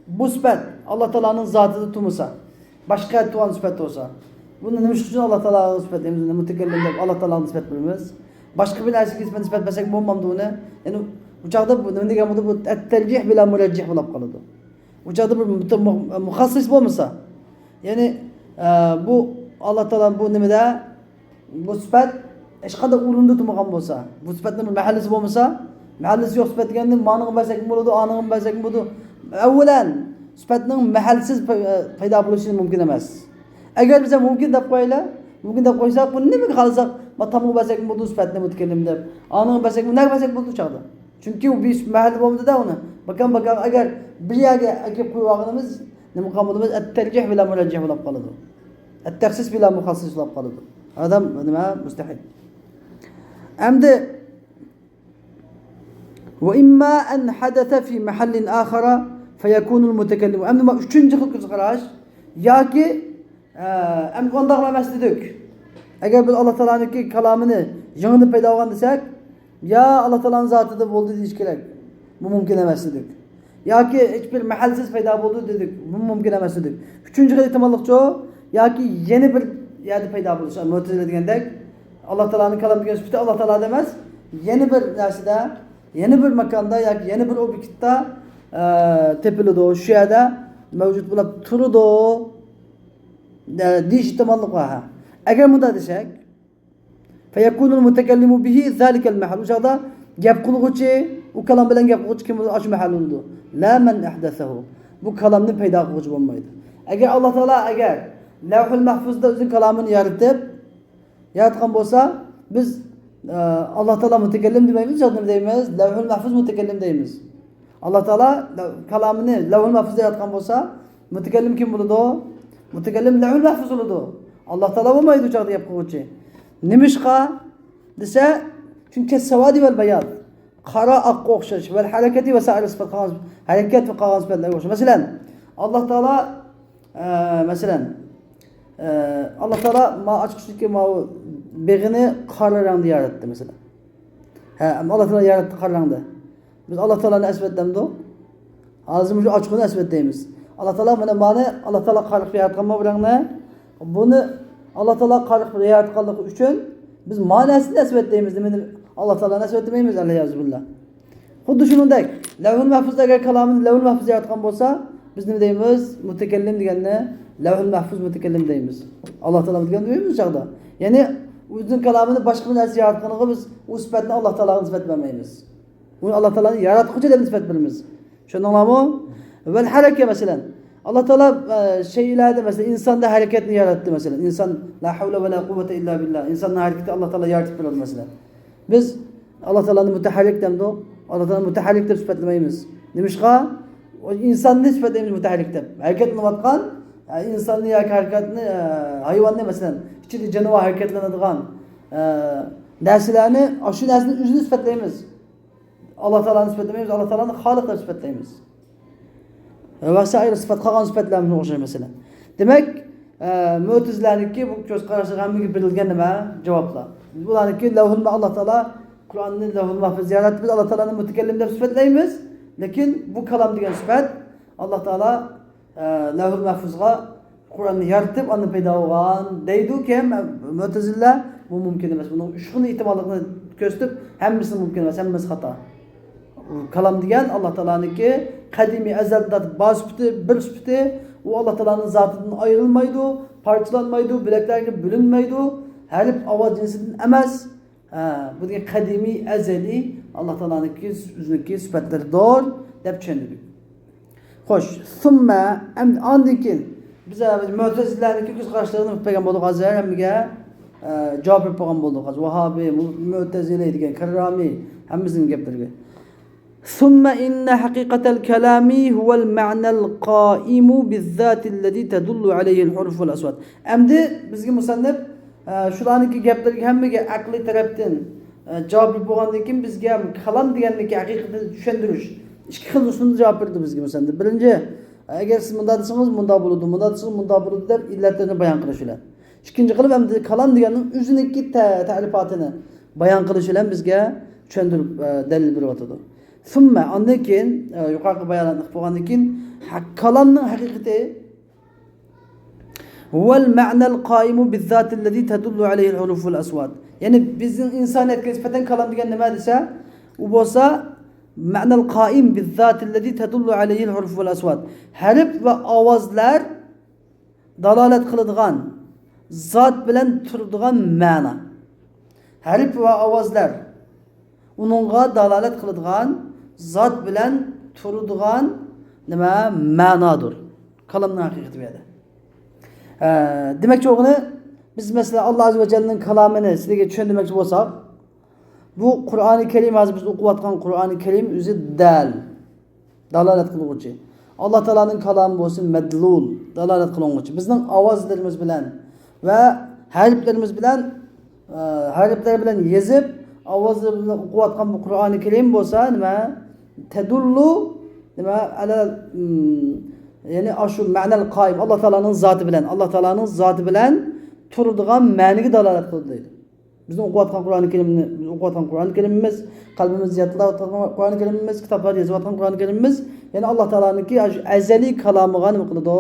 بۇ سۈپەت ئاللا تائالانىڭ زاتىدا تۇرمىسا، باشقا يەردە تۇرغان سۈپەت بولسا، بۇنى نېمە ئۈچۈن ئاللا تائالاغا سۈپەت دەيمىز؟ مۇتەكەللىم دەپ ئاللا تائالاغا سۈپەت بېرىمىز. باشقا بىر نەرسىگە نىسبەت، نىسبەت بەرسەك بولمامدۇ ئۇنى؟ يەنى ئۇ چاغدا بۇ نېمە دېگەن بولىدۇ؟ بۇ تەرجىھ بىلەن مۇرەججىھ بولاپ قالىدۇ. ئۇ چاغدا بىر مۇت-، مۇ-، مۇخەسسىس بولمىسا، يەنى، ئە، بۇ ئاللا تائالا بۇ نېمىدە، بۇ سۈپەت ھېچقانداق ئورۇندا تۇرمىغان بولسا، بۇ سۈپەتنىڭ بىر مەھەللىسى بولمىسا، مەھەللىسى يوق سۈپەت دېگەندىن مانىغا بەرسەكمۇ بولىدۇ، ئانىغا بەرسەكمۇ بولىدۇ. ئەۋۋەلەن، سۈپەتنىڭ مەھەلسىز پەي-، پەيدا بولۇشى مۇمكىن ئەمەس. ئەگەر بىز مۇمكىن دەپ قويايلى، مۇمكىن دەپ قويساق، بۇنى نېمىگە خالىساق، ما تامغا بەرسەكمۇ بولىدۇ، سۈپەتنى مۇتەكەللىم دەپ، ئانىغا بەرسەكمۇ، نەگە بەرسەكمۇ بولىدۇ چاغدا. چۈنكى ئۇ بىر مەھەلدە بولمىدى-دە ئۇنى. باكان، باكان، ئەگەر بىر يەرگە ئەكىپ قويۇۋالغىنىمىز، نېمە قىلغان بولىمىز؟ ئەت-تەرجىھ بىلەن مۇرەججىھ بولاپ قالىدۇ. ئەت-تەخسىس بىلەن مۇخەسسىس بولاپ قالىدۇ. ئادەم نېمە؟ مۇستەھىل. ئەمدى، وإما أن حدث في محل آخر فيكون المتكلم. ئەمدى مانا ئۈچىنچى خىل كۆز قاراش. ياكى، ئە، ئەمدى ئۇنداقمۇ ئەمەس دېدۇق. ئەگەر بىز ئاللا تائالانىڭكى كالامىنى يېڭىدىن پەيدا بولغان دېسەك، يا ئاللا تائالانىڭ زاتىدا بولدى دېيىش كېرەك. بۇ مۇمكىن ئەمەس دېدۇق. ياكى ھېچبىر مەھەلسىز پەيدا بولدى دېدۇق. بۇ مۇمكىن ئەمەس دېدۇق. ئۈچىنچى خىل ئېھتىماللىقچۇ؟ ياكى يەنە بىر يەردە پەيدا بولۇش، مۆتىزىلە دېگەندەك، ئاللا تائالانىڭ كالام دېگەن سۈپىتى ئاللا تائالادا ئەمەس، يەنە بىر نەرسىدە، يەنە بىر ماكاندا ياكى يەنە بىر ئوبيېكتتا، ئە، تېپىلىدۇ، شۇ يەردە مەۋجۇت بولۇپ تۇرىدۇ، دە-، دېيىش ئېھتىماللىقى بار. ھە. ئەگەر مۇنداق دېسەك، فيكون المتكلم به ذلك المحل. ئۇ چاغدا گەپ قىلغۇچى، ئۇ كالام بىلەن گەپ قىلغۇچى كىم بولىدۇ؟ ئاشۇ مەھەل بولىدۇ. لا من أحدثه. بۇ كالامنى پەيدا قىلغۇچى بولمايدۇ. ئەگەر ئاللا تائالا ئەگەر لەۋھۇل مەھفۇزدا ئۆزىنىڭ كالامىنى يارىتىپ، ياراتقان بولسا، بىز، ئە، ئاللا تائالا مۇتەكەللىم دېمەيمىز، نېمە دەيمىز؟ لەۋھۇل مەھفۇز مۇتەكەللىم دەيمىز. ئاللا تائالا لە-، كالامىنى لەۋھۇل مەھفۇزدا ياراتقان بولسا، مۇتەكەللىم كىم بولىدۇ؟ مۇتەكەللىم لەۋھۇل مەھفۇز بولىدۇ. ئاللا تائالا بولمايدۇ ئۇ چاغدا گەپ قىلغۇچى. نېمىشقا دېسە، چۈنكى سەۋادى ۋەل بەياز. قارا ئاققا ئوخشاش. ۋەل ھەرىكەتى ۋە سائىر سىپەت قالغان، ھەرىكەت ۋە قالغان سىپەتلەرگە ئوخشاش. مەسىلەن، ئاللا تائالا، ئە، مەسىلەن، ئە، ئاللا تائالا ما ئاچقۇچتىكى ماۋۇ بېغىنى قارا رەڭدە ياراتتى، مەسىلەن. ھە، ئەمما ئاللا تائالا ياراتتى قارا رەڭدە. بىز ئاللا تائالانى ئەسۋەت دەمدۇق؟ ھازىر مۇشۇ ئاچقۇنى ئەسۋەت دەيمىز. ئاللا تائالا مانا مانى، ئاللا تائالا قارا قىلىپ ياراتقانمۇ بۇ رەڭنى؟ بۇنى ئاللا تائالا قارا قىلىپ ياراتقانلىقى ئۈچۈن بىز مانى ئەسلىدە ئەسۋەت دەيمىز. نېمىنى؟ ئاللا تائالانى ئەسۋەت دېمەيمىز، ئەلئىيازۇ بىللا. خۇددى شۇنىڭدەك، لەۋھۇل مەھفۇزدا ئەگەر كالامىنى لەۋھۇل مەھفۇزدا ياراتقان بولسا، بىز نېمە دەيمىز؟ مۇتەكەللىم دېگەننى لەۋھۇل مەھفۇز مۇتەكەللىم دەيمىز. ئاللا تائالا دېگەن دېمەيمىز ئۇ چاغدا. يەنى ئۆزىنىڭ كالامىنى باشقا بىر نەرسە ياراتقىنىغا بىز ئۇ سۈپەتنى ئاللا تائالاغا نىسبەت بەرمەيمىز. ئۇنى ئاللا تائالانى ياراتقۇچى دەپ نىسبەت بېرىمىز. چۈشەندىڭلارمۇ؟ ۋەل ھەرەكە، مەسىلەن. ئاللا تائالا، ئە، شەيئىلەردە، مەسىلەن، ئىنساندا ھەرىكەتنى ياراتتى، مەسىلەن. ئىنسان، لا ھەۋلە ۋە لا قۇۋۋەتە ئىللا بىللا. ئىنساننىڭ ھەرىكىتى ئاللا تائالا يارىتىپ بېرىدۇ، مەسىلەن. بىز ئاللا تائالانى مۇتەھەررىك دەمدۇق؟ ئاللا تائالانى مۇتەھەررىك دەپ سۈپەتلىمەيمىز. نېمىشقا؟ ئۇ ئىنساننى سۈپەتلەيمىز مۇتەھەررىك دەپ. ھەرىكەتلىنىۋاتقان، ئە، ئىنساننى ياكى ھەرىكەتنى، ئە، ھايۋاننى، مەسىلەن، ئىچىدە جانىۋار ھەرىكەتلىنىدىغان، ئە، نەرسىلەرنى، ئاشۇ نەرسىنى ئۆزىنى سۈپەتلەيمىز. ئاللا تائالانى سۈپەتلىمەيمىز، ئاللا تائالانى خالىق دەپ سۈپەتلەيمىز. ۋە سائىر سۈپەت، قالغان سۈپەتلەرمۇ ئوخشاش مەسىلە. دېمەك، ئە، مۆتىزىلەنىڭكى بۇ كۆز قاراشلىرى ھەممىگە بېرىلگەن نېمە؟ جاۋابلار. بۇلارنىڭكى لەۋھۇل مە-، ئاللا تائالا قۇرئاننى لەۋھۇل مەھفۇز ياراتتى، بىز ئاللا تائالانى مۇتەكەللىم دەپ سۈپەتلەيمىز. لېكىن بۇ كالام دېگەن سۈپەت ئاللا تائالا، ئە، لەۋھۇل مەھفۇزغا قۇرئاننى يارىتىپ، ئاندىن پەيدا بولغان دەيدۇ. كېيىن مۆتىزىلە بۇ مۇمكىن ئەمەس. بۇنىڭ ئۈچ خىل ئېھتىماللىقنى كۆرسىتىپ، ھەممىسى مۇمكىن ئەمەس، ھەممىسى خاتا. كالام دېگەن ئاللا تائالانىڭكى قەدىمىي ئەزەلدە بار سۈپىتى، بىر سۈپىتى، ئۇ ئاللا تائالانىڭ زاتىدىن ئايرىلمايدۇ، پارچىلانمايدۇ، بۆلەكلەرگە بۆلۈنمەيدۇ، ھەرپ ئاۋاز جىنسىدىن ئەمەس. ھە، بۇ دېگەن قەدىمىي، ئەزەلىي ئاللا تائالانىڭكى، ئۆزىنىڭكى سۈپەتلىرىدۇر دەپ چۈشەندۈردۇق. خوش، ثم، ئەمدى ئاندىن كېيىن بىز، ئە، مۆتەزىلەنىڭكى كۆز قاراشلىرىنى ئۆتۈپ بەرگەن بولدۇق ھازىر، ھەممىگە، ئە، جاۋاب بېرىپ بولغان بولدۇق ھازىر. ۋاھابىي، مۇ-، مۆتەزىلە دېگەن، كاررامى، ھەممىسىنىڭ گەپلىرىگە. ثم إن حقيقة الكلام هو المعنى القائم بالذات الذي تدل عليه الحروف والأصوات. ئەمدى بىزگە مۇسەننىپ، ئە، شۇلارنىڭكى گەپلىرىگە ھەممىگە ئەقلىي تەرەپتىن، ئە، جاۋاب بېرىپ بولغاندىن كېيىن بىزگە كالام دېگەننىڭكى ھەقىقىتىنى چۈشەندۈرۈش ئىككى خىل ئۇسۇلدا جاۋاب بېرىدۇ بىزگە مۇسەننىپ. بىرىنچى، ئەگەر سىز مۇنداق دېسىڭىز، مۇنداق بولىدۇ، مۇنداق دېسىڭىز، مۇنداق بولىدۇ دەپ ئىللەتلىرىنى بايان قىلىش بىلەن. ئىككىنچى قىلىپ، ئەمدى كالام دېگەننىڭ ئۆزىنىڭكى تە-، تەرىپاتىنى بايان قىلىش بىلەن بىزگە چۈشەندۈرۈپ، ئە، دەلىل بېرىۋاتىدۇ. ثم، ئاندىن كېيىن، ئە، يۇقىرىقى باياناتنى قىلىپ بولغاندىن كېيىن، ھە-، كالامنىڭ ھەقىقىتى، ھۇۋەل مەنەل قائىمۇ بىززاتىللەزى تەدۇللۇ ئەلەيھىل ھۇرۇفۇل ئەسۋات. يەنى بىزنىڭ ئىنسانىيەتكە نىسبەتەن كالام دېگەن نېمە دېسە، ئۇ بولسا مەنەل قائىم بىززاتىللەزى تەدۇللۇ ئەلەيھىل ھۇرۇفۇل ئەسۋات. ھەرپ ۋە ئاۋازلار دالالەت قىلىدىغان، زات بىلەن تۇرىدىغان مەنا. ھەرپ ۋە ئاۋازلار ئۇنىڭغا دالالەت قىلىدىغان، زات بىلەن تۇرىدىغان نېمە؟ مەنادۇر. كالامنىڭ ھەقىقىتى بۇ يەردە. ئە، دېمەكچى بولغىنى، بىز مەسىلەن، ئاللا ئەززە ۋە جەللىنىڭ كالامىنى سىلەرگە چۈشەندۈرمەكچى بولساق، بۇ قۇرئانى كەرىم، ھازىر بىز ئوقۇۋاتقان قۇرئانى كەرىم ئۆزى دەل دالالەت قىلغۇچى. ئاللا تائالانىڭ كالامى بولسا مەدلۇل، دالالەت قىلغۇچى. بىزنىڭ ئاۋازلىرىمىز بىلەن ۋە ھەرپلىرىمىز بىلەن، ئە، ھەرپلەر بىلەن يېزىپ، ئاۋازلىرىمىز بىلەن ئوقۇۋاتقان بۇ قۇرئانى كەرىم بولسا نېمە؟ تەدۇللۇ، نېمە؟ ئەلە، ئىم، يەنى ئاشۇ مەنەل قائىم، ئاللا تائالانىڭ زاتى بىلەن، ئاللا تائالانىڭ زاتى بىلەن تۇرىدىغان مەنىگە دالالەت قىلىدۇ دەيدۇ. بىزنىڭ ئوقۇۋاتقان قۇرئانى كەرىمنى، بىز ئوقۇۋاتقان قۇرئانى كەرىمىمىز، قەلبىمىزدە يادلاۋاتقان قۇرئانى كەرىمىمىز، كىتابلاردا يېزىۋاتقان قۇرئانى كەرىمىمىز، يەنى ئاللا تائالانىڭكى ئاشۇ ئەزەلىي كالامىغا نېمە قىلىدۇ؟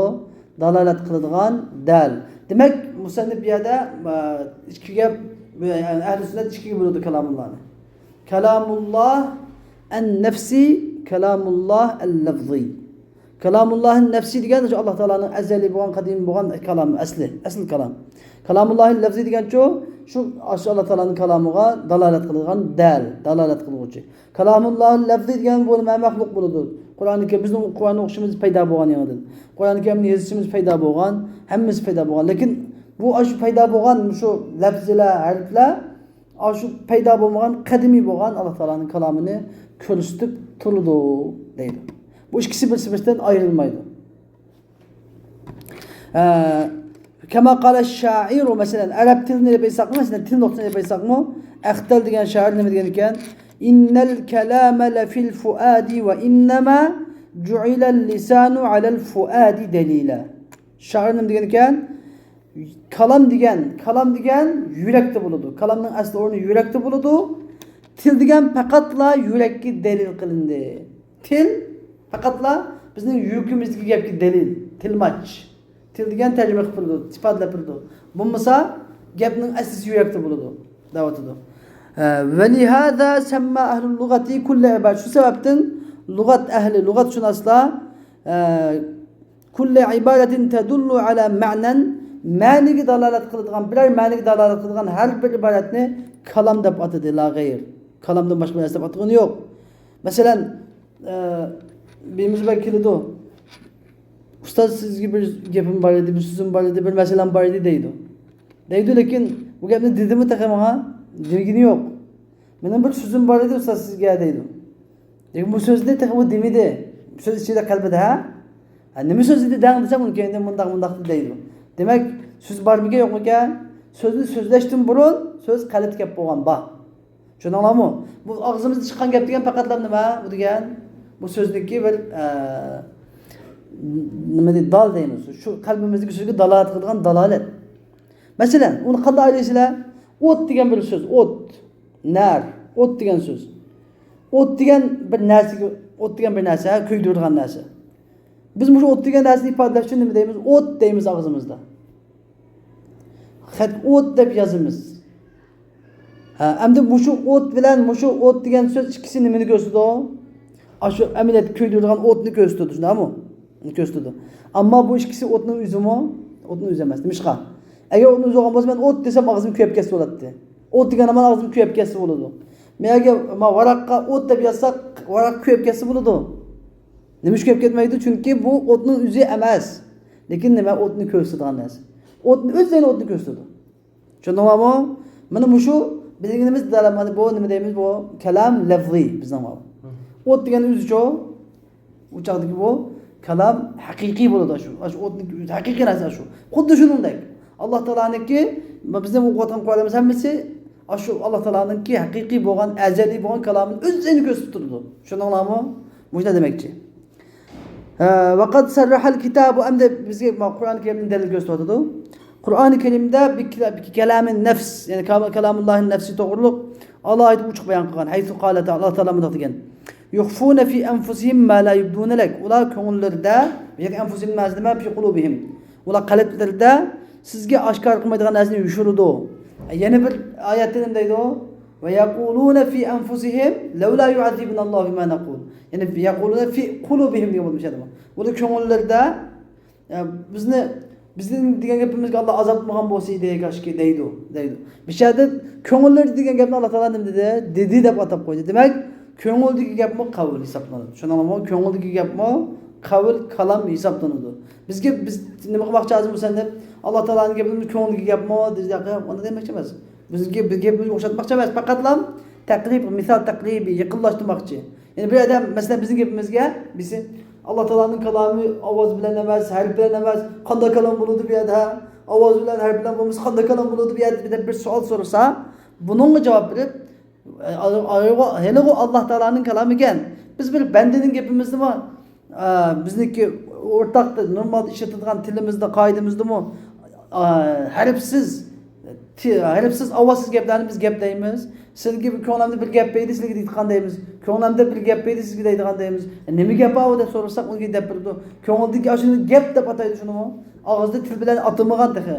دالالەت قىلىدىغان دەل. دېمەك، مۇسەننىپ بۇ يەردە، ئە، ئىككىگە، يەنى ئەھلى سۈننەت ئىككىگە بۆلىدۇ كالامۇللانى. كالامۇللا ئەن نەفسى، كالامۇللا ئەل لەفزى. كالامۇللاھىن نەفسى دېگەن شۇ ئاللا تائالانىڭ ئەزەلىي بولغان، قەدىمىي بولغان كالام، ئەسلى، ئەسلى كالام. كالامۇللاھىل لەفزى دېگەنچۇ، شۇ، شۇ ئاللا تائالانىڭ كالامىغا دالالەت قىلىدىغان دەل، دالالەت قىلغۇچى. كالامۇللاھىل لەفزى دېگەن بۇ نېمە؟ مەخلۇق بولىدۇ. قۇرئانى كەرىم، بىزنىڭ قۇرئاننى ئوقۇشىمىز پەيدا بولغان يېڭىدىن. قۇرئانى كەرىمنى يېزىشىمىز پەيدا بولغان، ھەممىسى پەيدا بولغان. لېكىن بۇ ئاشۇ پەيدا بولغان مۇشۇ لەفزىلەر، ھەرپلەر، ئاشۇ پەيدا بولمىغان، قەدىمىي بولغان ئاللا تائالانىڭ كالامىنى كۆرسىتىپ تۇرىدۇ دەيدۇ. بۇ ئىككىسى بىرسى بىرسىدىن ئايرىلمايدۇ. ئە، كەما قالە شائىرۇ، مەسىلەن، ئەرەب تىلىنى ئېلىپ ئېيتساقمۇ، مەسىلەن، تىل نۇقتىسىنى ئېلىپ ئېيتساقمۇ، ئەختەل دېگەن شائىر نېمە دېگەن ئىكەن؟ ئىننەل كەلامە لەفىل فۇئادى ۋە ئىننەما جۇئىلەل لىسانۇ ئەلەل فۇئادى دەلىلە. شائىر نېمە دېگەن ئىكەن؟ كالام دېگەن، كالام دېگەن يۈرەكتە بولىدۇ. كالامنىڭ ئەسلى ئورنى يۈرەكتە بولىدۇ. تىل دېگەن پەقەتلا يۈرەككە دەلىل قىلىندى. تىل پەقەتلا بىزنىڭ يۈرىكىمىزدىكى گەپكە دەلىل، تىلماچ. تىل دېگەن تەرجىمە قىلىپ بېرىدۇ، ئىپادىلەپ بېرىدۇ. بولمىسا، گەپنىڭ ئەسلىسى يۈرەكتە بولىدۇ، دەۋاتىدۇ. ئە، ۋەلىھازا سەمما ئەھلۇل لۇغەتى كۇللە ئىبارەت. شۇ سەۋەبتىن لۇغەت ئەھلى، لۇغەتشۇناسلار، ئە، كۇللە ئىبارەتىن تەدۇللۇ ئەلا مەنەن، مەنىگە دالالەت قىلىدىغان، بىرەر مەنىگە دالالەت قىلىدىغان ھەر بىر ئىبارەتنى كالام دەپ ئاتىدى، لا غەير. كالامدىن باشقا بىر نەرسە دەپ ئاتىغىنى يوق. مەسىلەن، ئە، بىرىمىز بىلەن كېلىدۇ. ئۇستاز، سىزگە بىر گېپىم بار ئىدى، بىر سۆزۈم بار ئىدى، بىر مەسىلەم بار ئىدى دەيدۇ. دەيدۇ، لېكىن بۇ گەپنى دېدىمۇ تېخى ماڭا؟ دېگىنى يوق. مېنىڭ بىر سۆزۈم بار ئىدى، ئۇستاز، سىزگە دەيدۇ. لېكىن بۇ سۆزنى تېخى ئۇ دېمىدى. بۇ سۆز ئىچىدە قەلبىدە، ھە؟ ھە، نېمە سۆز ئىدى دەڭ دېسەم، ئۇنى كەينىدىن مۇنداق، مۇنداق دەيدۇ. دېمەك، سۆز بارمىكەن، يوقمىكەن؟ سۆزنى سۆزلەشتىن بۇرۇن سۆز قەلبتە گەپ بولغان بار. چۈشەندىڭلارمۇ؟ بۇ ئاغزىمىزدىن چىققان گەپ دېگەن پەقەتلا نېمە؟ بۇ دېگەن، بۇ سۆزنىڭكى بىر، ئە، نېمە دەيدۇ، دال دەيمىز. شۇ قەلبىمىزدىكى سۆزگە دالالەت قىلىدىغان دالالەت. مەسىلەن، ئۇنى قانداق ئايرىيسىلەر؟ ئوت دېگەن بىر سۆز، ئوت، نار، ئوت دېگەن سۆز. ئوت دېگەن بىر نەرسىگە، ئوت دېگەن بىر نەرسە، ھە، كۆيدۈرىدىغان نەرسە. بىز مۇشۇ ئوت دېگەن نەرسىنى ئىپادىلەش ئۈچۈن نېمە دەيمىز؟ ئوت دەيمىز ئاغزىمىزدا. خەت ئوت دەپ يازىمىز. ھە، ئەمدى مۇشۇ ئوت بىلەن مۇشۇ ئوت دېگەن سۆز ئىككىسى نېمىنى كۆرسىتىدۇ؟ ئاشۇ ئەمەلىيەتتە كۆيدۈرىدىغان ئوتنى كۆرسىتىدۇ، شۇنداقمۇ؟ ئۇنى كۆرسىتىدۇ. ئەمما بۇ ئىككىسى ئوتنىڭ ئۆزىمۇ؟ ئوتنىڭ ئۆزى ئەمەس. نېمىشقا؟ ئەگەر ئوتنىڭ ئۆزى بولغان بولسا، مەن ئوت دېسەم، ئاغزىم كۆيۈپ كەتسە بولاتتى. ئوت دېگەن ھامان ئاغزىم كۆيۈپ كەتسە بولىدۇ. مەن ئەگەر ما ۋاراققا ئوت دەپ يازساق، ۋاراق كۆيۈپ كەتسە بولىدۇ. نېمە ئۈچۈن كۆيۈپ كەتمەيدۇ؟ چۈنكى بۇ ئوتنىڭ ئۆزى ئەمەس. لېكىن نېمە؟ ئوتنى كۆرسىتىدىغان نەرسە. ئوتنى ئۆزى يەنە ئوتنى كۆرسىتىدۇ. چۈشەندىڭلارمۇ؟ مانا مۇشۇ بىلگىنىمىز دەل، مانا بۇ نېمە دەيمىز؟ بۇ كالام لەفزىي بىزنىڭ بۇ. ئوت دېگەن ئۆزىچۇ؟ ئۇ چاغدىكى بۇ كالام ھەقىقىي بولىدۇ، شۇ، شۇ ئوتنىڭ ئۆزى ھەقىقىي نەرسە شۇ. خۇددى شۇنىڭدەك. ئاللا تائالانىڭكى، بىزنىڭ ئوقۇۋاتقان قۇرئانلىرىمىز ھەممىسى ئاشۇ ئاللا تائالانىڭكى ھەقىقىي بولغان، ئەزەلىي بولغان كالامىنى ئۆزىنى كۆرسىتىپ تۇرىدۇ. چۈشەندىڭلارمۇ؟ مۇشۇنداق دېمەكچى. ھە، ۋەقەد سەررەھەل كىتابۇ، ئەمدى بىزگە قۇرئان كەرىمدىن دەلىل كۆرسىتىۋاتىدۇ. قۇرئان كەرىمدە بىكەلامى نەفس، يەنى كالامۇللاھى نەفسى توغرۇلۇق ئالاھىدە ئوچۇق بايان قىلغان. ھەيسۇ قالە تائالا، ئاللا تائالا مۇنداق دېگەن. يۇخفۇنە فى ئەنفۇسىھىم ما لا يۇبدۇنە لەك. ئۇلار كۆڭۈللىرىدە، يەنى ئەنفۇسىھىم مەنىسى نېمە؟ فى قۇلۇبىھىم. ئۇلار قەلبلىرىدە سىزگە ئاشكارا قىلمايدىغان نەرسىنى يوشۇرىدۇ. يەنە بىر ئايەتتە نېمە دەيدۇ؟ ويقولون في أنفسهم لولا يعذبنا الله بما نقول. يەنى يقولون في قلوبهم دېگەن بولدى مۇشۇ يەردە. بۇ كۆڭۈللىرىدە، يا، بىزنى، بىزنىڭ دېگەن گېپىمىزگە ئاللا ئازاب قىلمىغان بولسا ئىدى، كاشكى دەيدۇ، دەيدۇ. مۇشۇ يەردە كۆڭۈللىرىدە دېگەن گەپنى ئاللا تائالا نېمە دېدى؟ دېدى دەپ ئاتاپ قويدى. دېمەك، كۆڭۈلدىكى گەپمۇ قەۋل ھېسابلىنىدۇ. چۈشەندىڭلارمۇ؟ كۆڭۈلدىكى گەپمۇ قەۋل، كالام ھېسابلىنىدۇ. بىزگە، بىز نېمە قىلماقچى ھازىر بولسا دەپ، ئاللا تائالانىڭ گېپىنى كۆڭلىدىكى گەپمۇ دېدى، ئۇنداق دېمەكچى ئەمەس. بىزگە، بىز گېپىمىزگە ئوخشاتماقچى ئەمەس، پەقەتلا تەقرىب، مىسال تەقرىبى، يېقىنلاشتۇرماقچى. يەنى بىر ئادەم، مەسىلەن، بىزنىڭ گېپىمىزگە، بىرسى، ئاللا تائالانىڭ كالامى ئاۋاز بىلەن ئەمەس، ھەرپ بىلەن ئەمەس، قانداق كالام بولىدۇ بۇ يەردە؟ ئاۋاز بىلەن، ھەرپ بىلەن بولمىسا، قانداق كالام بولىدۇ بۇ يەردە؟ دەپ بىر سوئال سورىسا، بۇنىڭغا جاۋاب بېرىپ، ئە، ئا-، ئا-، ھېلىغۇ ئاللا تائالانىڭ كالامى ئىكەن. بىز بىر بەندىنىڭ گېپىمىزنىمۇ، ئە، بىزنىڭكى ئورتاق نورمالدا ئىشلىتىدىغان تىلىمىزدا، قائىدىمىزدىمۇ، ئە، ھەرپسىز، تى-، ھەرپسىز، ئاۋازسىز گەپلەرنى بىز گەپلەيمىز. سىلىگە كۆڭلەمدە بىر گەپ پەيدە سىلىگە دەيدىغان دەيمىز. كۆڭلەمدە بىر گەپ پەيدە سىزگە دەيدىغان دەيمىز. نېمە گەپ ئاۋۇ دەپ سورىساق، ئۇنى دەپ بېرىدۇ. كۆڭلىدىكى ئاشۇنى گەپ دەپ ئاتايدۇ شۇنىمۇ. ئاغزىدا تىل بىلەن ئاتىمىغان تېخى.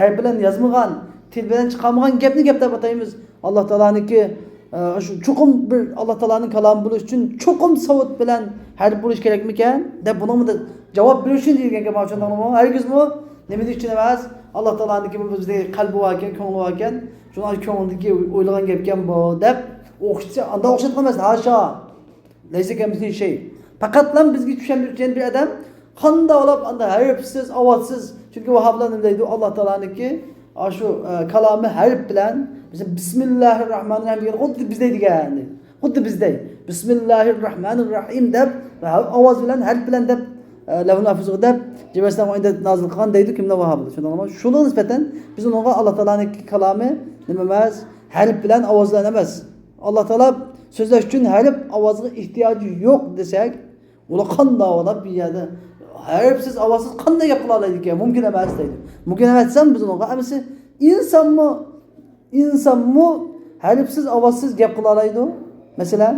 ھەرپ بىلەن يازمىغان، تىل بىلەن چىقارمىغان گەپنى گەپ دەپ ئاتايمىز. ئاللا تائالانىڭكى، ئە، شۇ چوقۇم بىر ئاللا تائالانىڭ كالامى بولۇش ئۈچۈن چوقۇم ساۋۇت بىلەن ھەرپ بولۇش كېرەكمىكەن دەپ بۇنىڭغا جاۋاب بېرىش ئۈچۈن دېيىلگەن گەپ، چۈشەندىڭلارمۇ؟ ھەرگىزمۇ نېمە دېيىش ئۈچۈن ئەمەس، ئاللا تائالانىڭكى بۇ بىزدە قەلبى باركەن، كۆڭلى باركەن، شۇنىڭ كۆڭلىدىكى ئويلىغان گەپكەن بۇ دەپ ئوخشىتىش، ئانداق ئوخشاتقان ئەمەس، ھاشا. لەيسە كەمىسلىھى شەي. پەقەتلا بىزگە چۈشەندۈرۈشچان بىر ئادەم قانداق بولۇپ ئاندا ھەرپسىز، ئاۋازسىز. چۈنكى ۋاھابلار نېمە دەيدۇ؟ ئاللا تائالانىڭكى ئاشۇ، ئە، كالامى ھەرپ بىلەن، مىسال، بىسمىللاھىر راھمانىر راھىم دېگەن خۇددى بىزدەي دېگەن. خۇددى بىزدەي. بىسمىللاھىر راھمانىر راھىم دەپ، ئاۋاز بىلەن، ھەرپ بىلەن دەپ، ئە، لەۋھۇل مەھفۇزغا دەپ، جىبرىل ئەلەيھىسسالام ئايەت نازىل قىلغان دەيدۇ، كىملەر؟ ۋاھابلار. شۇنىڭغا، شۇنىڭغا نىسبەتەن بىز ئۇنىڭغا ئاللا تائالانىڭكى كالامى نېمە ئەمەس؟ ھەرپ بىلەن، ئاۋاز بىلەن ئەمەس. ئاللا تائالا سۆزلەش ئۈچۈن ھەرپ، ئاۋازغا ئېھتىياجى يوق دېسەك، ئۇلار قانداق بولۇپ بۇ يەردە ھەرپسىز، ئاۋازسىز قانداق گەپ قىلالايدىكەن؟ مۇمكىن ئەمەس دەيدۇ. مۇمكىن ئەمەس دېسەم، بىز ئۇنىڭغا ئەمىسى ئىنسانمۇ، ئىنسانمۇ ھەرپسىز، ئاۋازسىز گەپ قىلالايدۇ. مەسىلەن،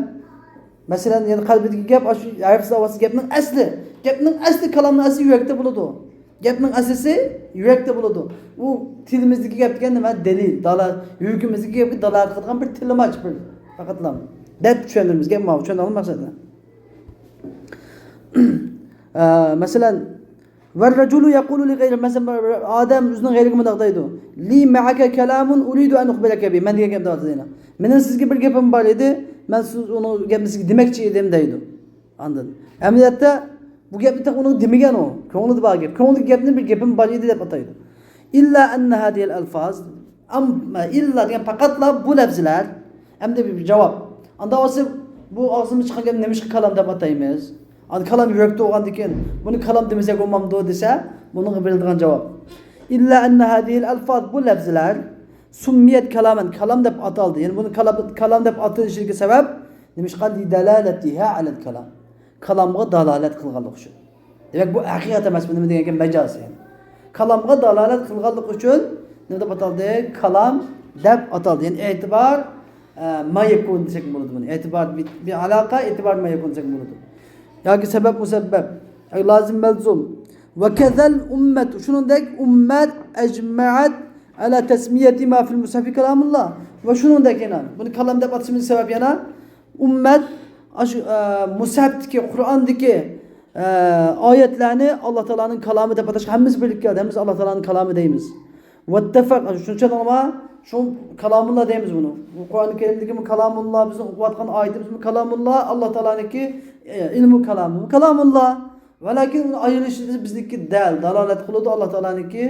مەسىلەن، يەنە قەلبىدىكى گەپ، ئاشۇ ھەرپسىز، ئاۋازسىز گەپنىڭ ئەسلى، گەپنىڭ ئەسلى، كالامنىڭ ئەسلى يۈرەكتە بولىدۇ. گەپنىڭ ئەسلىسى يۈرەكتە بولىدۇ. ئۇ تىلىمىزدىكى گەپ دېگەن نېمە؟ دەلىل، دالا-، يۈرىكىمىزدىكى گەپكە دالالەت قىلىدىغان بىر تىلىماچ، بىر پەقەتلا دەپ چۈشەندۈرىمىز. گەپ ماۋۇ، چۈشەندىڭىزمۇ مەقسەتنى؟ ئە، مەسىلەن، والرجل يقول لغيره، مەسىلەن، بىر ئادەم ئۆزىنىڭ غېرىگە مۇنداق دەيدۇ، لي معك كلام أريد أن أخبرك به، مەن دېگەن گەپ دەۋاتىدۇ يەنە. مېنىڭ سىزگە بىر گېپىم بار ئىدى، مەن سىز ئۇنىڭ گەپنى سىزگە دېمەكچى ئىدىم دەيدۇ. ئاندىن ئەمەلىيەتتە بۇ گەپنى تېخى ئۇنىڭغا دېمىگەن ئۇ. كۆڭلىدە بار گەپ. كۆڭلىدىكى گەپنى بىر گېپىم بار ئىدى دەپ ئاتايدۇ. إلا أن هذه الألفاظ، ئەم-، ئىللا دېگەن پەقەتلا بۇ لەپزىلەر. ئەمدى بىر جاۋاب. ئاندا بولسا بۇ ئاغزىمىز چىققان گەپنى نېمىشقا كالام دەپ ئاتايمىز؟ ئاندىن كالام يۈرەكتە بولغاندىكىن بۇنى كالام دېمىسەك بولمامدۇ دېسە، بۇنىڭغا بېرىلىدىغان جاۋاب. إلا أن هذه الألفاظ، بۇ لەپزىلەر سميت كلاما، كالام دەپ ئاتالدى. يەنى بۇنى كالام، كالام دەپ ئاتىلىشىدىكى سەۋەب نېمىشقا؟ لدلالتها على الكلام. كالامغا دالالەت قىلغانلىقى ئۈچۈن. دېمەك، بۇ ھەقىقەت ئەمەس، بۇ نېمە دېگەن گەپ؟ مەجاز، يەنى. كالامغا دالالەت قىلغانلىقى ئۈچۈن نېمە دەپ ئاتالدى؟ كالام دەپ ئاتالدى. يەنى ئېتىبار، ئە، ما يكون دېسەك بولىدۇ بۇنى. ئېتىبار بى-، بىئالاقە، ئېتىبار ما يكون دېسەك بولىدۇ. ياكى سەۋەب، مۇسەببەب. ياكى لازىم، مەلزۇم. وكذا الأمة، شۇنىڭدەك ئۈممەت، أجمعت على تسمية ما في المصحف كلام الله. ۋە شۇنىڭدەك يەنە، بۇنى كالام دەپ ئاتىشىمىزنىڭ سەۋەبى يەنە، ئۈممەت، ئاشۇ، ئە، مۇسھەپتىكى، قۇرئاندىكى، ئە، ئايەتلەرنى ئاللا تائالانىڭ كالامى دەپ ئاتاشقا ھەممىسى بىرلىككە كەلدى. ھەممىسى ئاللا تائالانىڭ كالامى دەيمىز. ۋەتتەفەق، شۇنى چۈشەندىڭلارمۇ؟ شۇ كالامۇللا دەيمىز بۇنى. بۇ قۇرئانى كەرىمدىكىمۇ كالامۇللا، بىزنىڭ ئوقۇۋاتقان ئايىتىمىزمۇ كالامۇللا، ئاللا تائالانىڭكى، ئە، ئىلمۇ كالامى كالامۇللا. ۋەلاكىن ئۇنى ئايرىشىدا بىزنىڭكى دەل، دالالەت قىلىدۇ، ئاللا تائالانىڭكى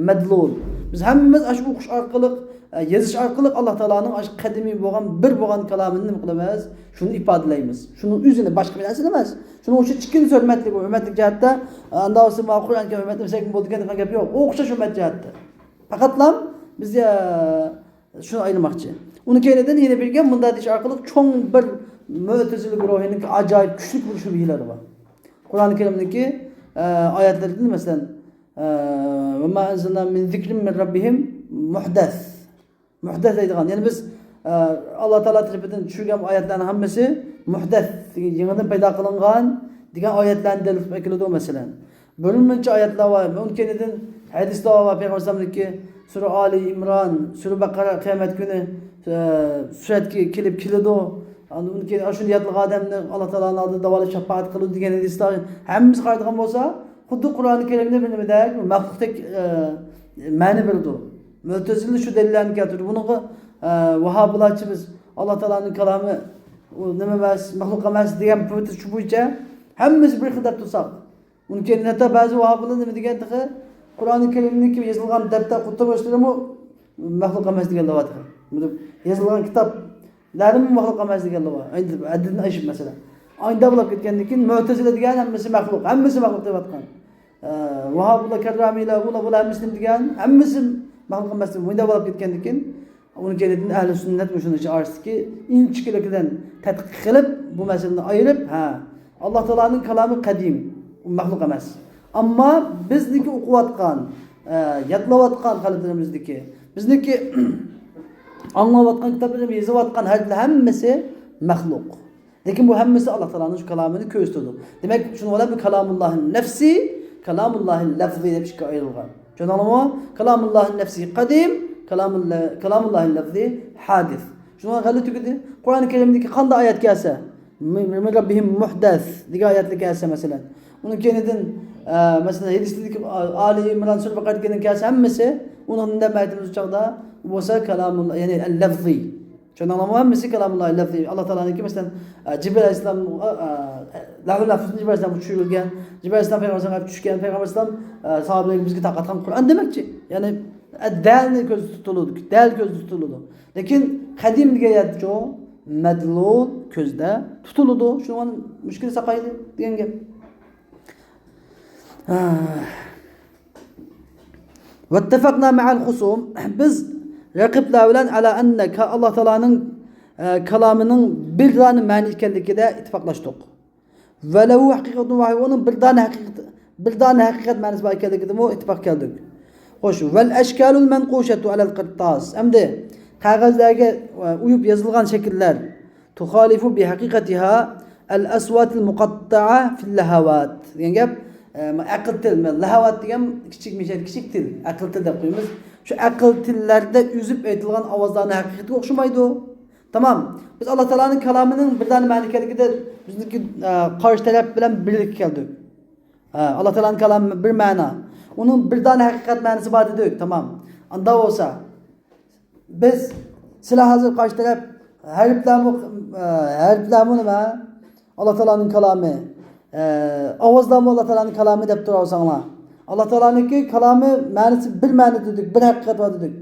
مەدلۇل. بىز ھەممىمىز ئاشۇ ئوقۇش ئارقىلىق، ئە، يېزىش ئارقىلىق ئاللا تائالانىڭ ئاشۇ قەدىمىي بولغان، بىر بولغان كالامىنى نېمە قىلىمىز؟ شۇنى ئىپادىلەيمىز. شۇنىڭ ئۆزىنى، باشقا بىر نەرسىنى ئەمەس. شۇنىڭ ئۈچۈن چېكىنىش ھۆرمەتلىك، ھۆرمەتلىك جەھەتتە، ئە، ئاندا بولسا ماۋۇ قۇرئانكەرىم ھۆرمەتلىمىسەك بولىدىكەن دېگەن گەپ يوق. ئوخشاش ھۆرمەت جەھەتتە. پەقەتلا بىز، ئە، شۇنى ئايرىماقچى. ئۇنى كەينىدىن يەنە بىرگە مۇنداق دېيىش ئارقىلىق چوڭ بىر مۆتىزىلە گۇرۇھىنىڭ ئاجايىپ كۈچلۈك بىر شۈبھىلىرى بار. قۇرئانى كەرىمدىكى، ئە، ئايەتلەردىن مەسىلەن، ئە، وما أنزلنا من ذكر من ربهم محدث. مۇھدەس دەيدىغان. يەنى بىز، ئە، ئاللا تائالا تەرىپىدىن چۈشۈرگەن ئايەتلەرنىڭ ھەممىسى مۇھدەس، يېڭىدىن پەيدا قىلىنغان دېگەن ئايەتلەرنى دەلىل قىلىپ ئەكېلىدۇ، مەسىلەن. بىر مۇنچە ئايەتلەر بار. ئۇنىڭ كەينىدىن ھەدىستە بار پەيغەمبەر ئەلەيھىسسالامنىڭكى سۈرە ئالى ئىمران، سۈرە بەقەرە قىيامەت كۈنى، ئە، سۈرەتكە كېلىپ كېلىدۇ. ئاندىن كېيىن ئاشۇنى ياتلىغان ئادەمنى ئاللا تائالانىڭ ئالدىدا داۋالىشىپ شاپائەت قىلىدۇ دېگەن ھەدىستە ھەممىمىز قارايدىغان بولسا، خۇددى قۇرئانى كەرىمنى بىر نېمىدەك، مەخلۇقتەك، ئە، مەنە بېرىدۇ. مۆتەزىلە شۇ دەلىللەرنى كەلتۈردى. بۇنىڭغا، ئە، ۋاھابىلارچە بىز ئاللا تائالانىڭ كالامى، ئۇ نېمە ئەمەس، مەخلۇق ئەمەس دېگەن پۇتى شۇ بويىچە ھەممىمىز بىر خىل دەپ تۇرساق، ئۇنىڭ كېيىن ھەتتا بەزى ۋاھابىلار نېمە دېگەن تېخى، قۇرئانى كەرىمنىڭكى يېزىلغان دەپتەر قۇتلىمىشلىرىمۇ مەخلۇق ئەمەس دېگەنلەر بار تېخى. يېزىلغان كىتابلارمۇ مەخلۇق ئەمەس دېگەنلەر بار. ھەددىدىن ئېشىپ مەسىلەن. ئانداق بولۇپ كەتكەندىن كېيىن مۆتەزىلە دېگەن ھەممىسى مەخلۇق، ھەممىسى مەخلۇق دېيىۋاتقان. ئە، ۋاھابىلار، كەررامىيلار، ئۇلار، بۇلار ھەممىسى نېمە دېگەن؟ ھەممىسى مەخلۇق ئەمەس دېگەن. مۇنداق بولۇپ كەتكەندىن كېيىن، ئۇنىڭ كەينىدىن ئەھلى سۈننەت مۇشۇنىڭ ئارىسىدىكى ئىنچىكىلىك بىلەن تەتقىق قىلىپ، بۇ مەسىلىنى ئايرىپ، ھە، ئاللا تائالانىڭ كالامى قەدىم، ئۇ مەخلۇق ئەمەس. ئەمما بىزنىڭكى ئوقۇۋاتقان، ئە، يادلاۋاتقان قەلبلىرىمىزدىكى، بىزنىڭكى ئاڭلاۋاتقان كىتابلىرىمىز، يېزىۋاتقان ھەرپلەر ھەممىسى مەخلۇق. لېكىن بۇ ھەممىسى ئاللا تائالانىڭ شۇ كالامىنى كۆرسىتىدۇ. دېمەك، شۇنىڭ بىلەن بۇ كالامۇللاھىل نەفسى، كالامۇللاھىل لەفزى دەپ ئىككىگە ئايرىلغان. چۈشەندىڭلارمۇ؟ كالامۇللاھىل نەفسى قەدىم، كالامۇللا-، كالامۇللاھىل لەفزى ھادىس. شۇنىڭغا غەلىتە تۈگىدى. قۇرئانى كەرىمدىكى قانداق ئايەت كەلسە، مىن، مىن رەببىھىم مۇھدەس دېگەن ئايەتلەر كەلسە، مەسىلەن. ئۇنىڭ كەينىدىن، ئە، مەسىلەن، ھەدىستىكى ئالى ئىمران سۈرە بەقەرە دېگەن كەلسە، ھەممىسى ئۇنىڭ نېمە ئېيتىمىز چاغدا، بۇ بولسا كالامۇللا، يەنى ئەل لەفزى. چۈشەندىڭلارمۇ؟ ھەممىسى كالامۇللا لەفزى. ئاللا تائالانىڭكى، مەسىلەن، ئە، جىبرىل ئەلەيھىسسالام، ئە، ئە، لەۋھۇل مەھفۇزدىن جىبرىل ئەلەيھىسسالامغا چۈشۈرۈلگەن، جىبرىل ئەلەيھىسسالام پەيغەمبەر ئەلەيھىسسالامغا چۈشكەن، پەيغەمبەر ئەلەيھىسسالام، ئە، ساھابىلەرگە بىزگە تارقاتقان قۇرئان دېمەكچى. يەنى، ئە، دەلنى كۆزدە تۇتۇلىدۇ، دەل كۆزدە تۇتۇلىدۇ. لېكىن قەدىم دېگەن يەردىچۇ، مەدلۇل كۆزدە تۇتۇلىدۇ. شۇنىڭ مۇشكىلى ساقايدى دېگەن گەپ. ئە. ۋەتتەفەقنا مەئەل خۇسۇم. بىز رەقىبلەر بىلەن ئەلا ئەننە كا-، ئاللا تائالانىڭ، ئە، كالامىنىڭ بىر دانە مەنە ئىكەنلىكىدە ئىتتىپاقلاشتۇق. ۋە لەھۇ ھەقىقەتۇن ۋاھىدە، ئۇنىڭ بىر دانە ھەقىقەت، بىر دانە ھەقىقەت مەنىسى بار ئىكەنلىكىدىمۇ ئىتتىپاق كەلدۇق. خوش، ۋەل ئەشكالۇل مەنقۇشەتۇ ئەلەل قىرتاس. ئەمدى قەغەزلەرگە، ئە، ئويۇپ يېزىلغان شەكىللەر تۇخالىفۇ بىھەقىقەتىھا ئەل ئەسۋاتىل مۇقەتتەئە فىل لەھەۋات دېگەن گەپ. ئە، ئەقىل تىل، لەھەۋات دېگەن كىچىك مىشەل، كىچىك تىل، ئەقىل تىل دەپ قويىمىز. شۇ ئەقىل تىللەردە ئۈزۈپ ئېيتىلغان ئاۋازلارنىڭ ھەقىقىتىگە ئوخشىمايدۇ. تامام. بىز ئاللا تائالانىڭ كالامىنىڭ بىر دانە مەنە ئىكەنلىكىدە بىزنىڭكى، ئە، قارشى تەرەپ بىلەن بىرلىككە كەلدۇق. ئە، ئاللا تائالانىڭ كالامى بىر مەنە. ئۇنىڭ بىر دانە ھەقىقەت مەنىسى بار دېدۇق. تامام. ئاندا بولسا، بىز، سىلەر ھازىر قارشى تەرەپ ھەرپلەرمۇ، ئە، ھەرپلەرمۇ نېمە؟ ئاللا تائالانىڭ كالامى. ئە، ئاۋازلارمۇ ئاللا تائالانىڭ كالامى دەپ تۇرۇۋالساڭلار. ئاللا تائالانىڭكى كالامى مەنىسى بىر مەنە دېدۇق، بىر ھەقىقەت بار دېدۇق.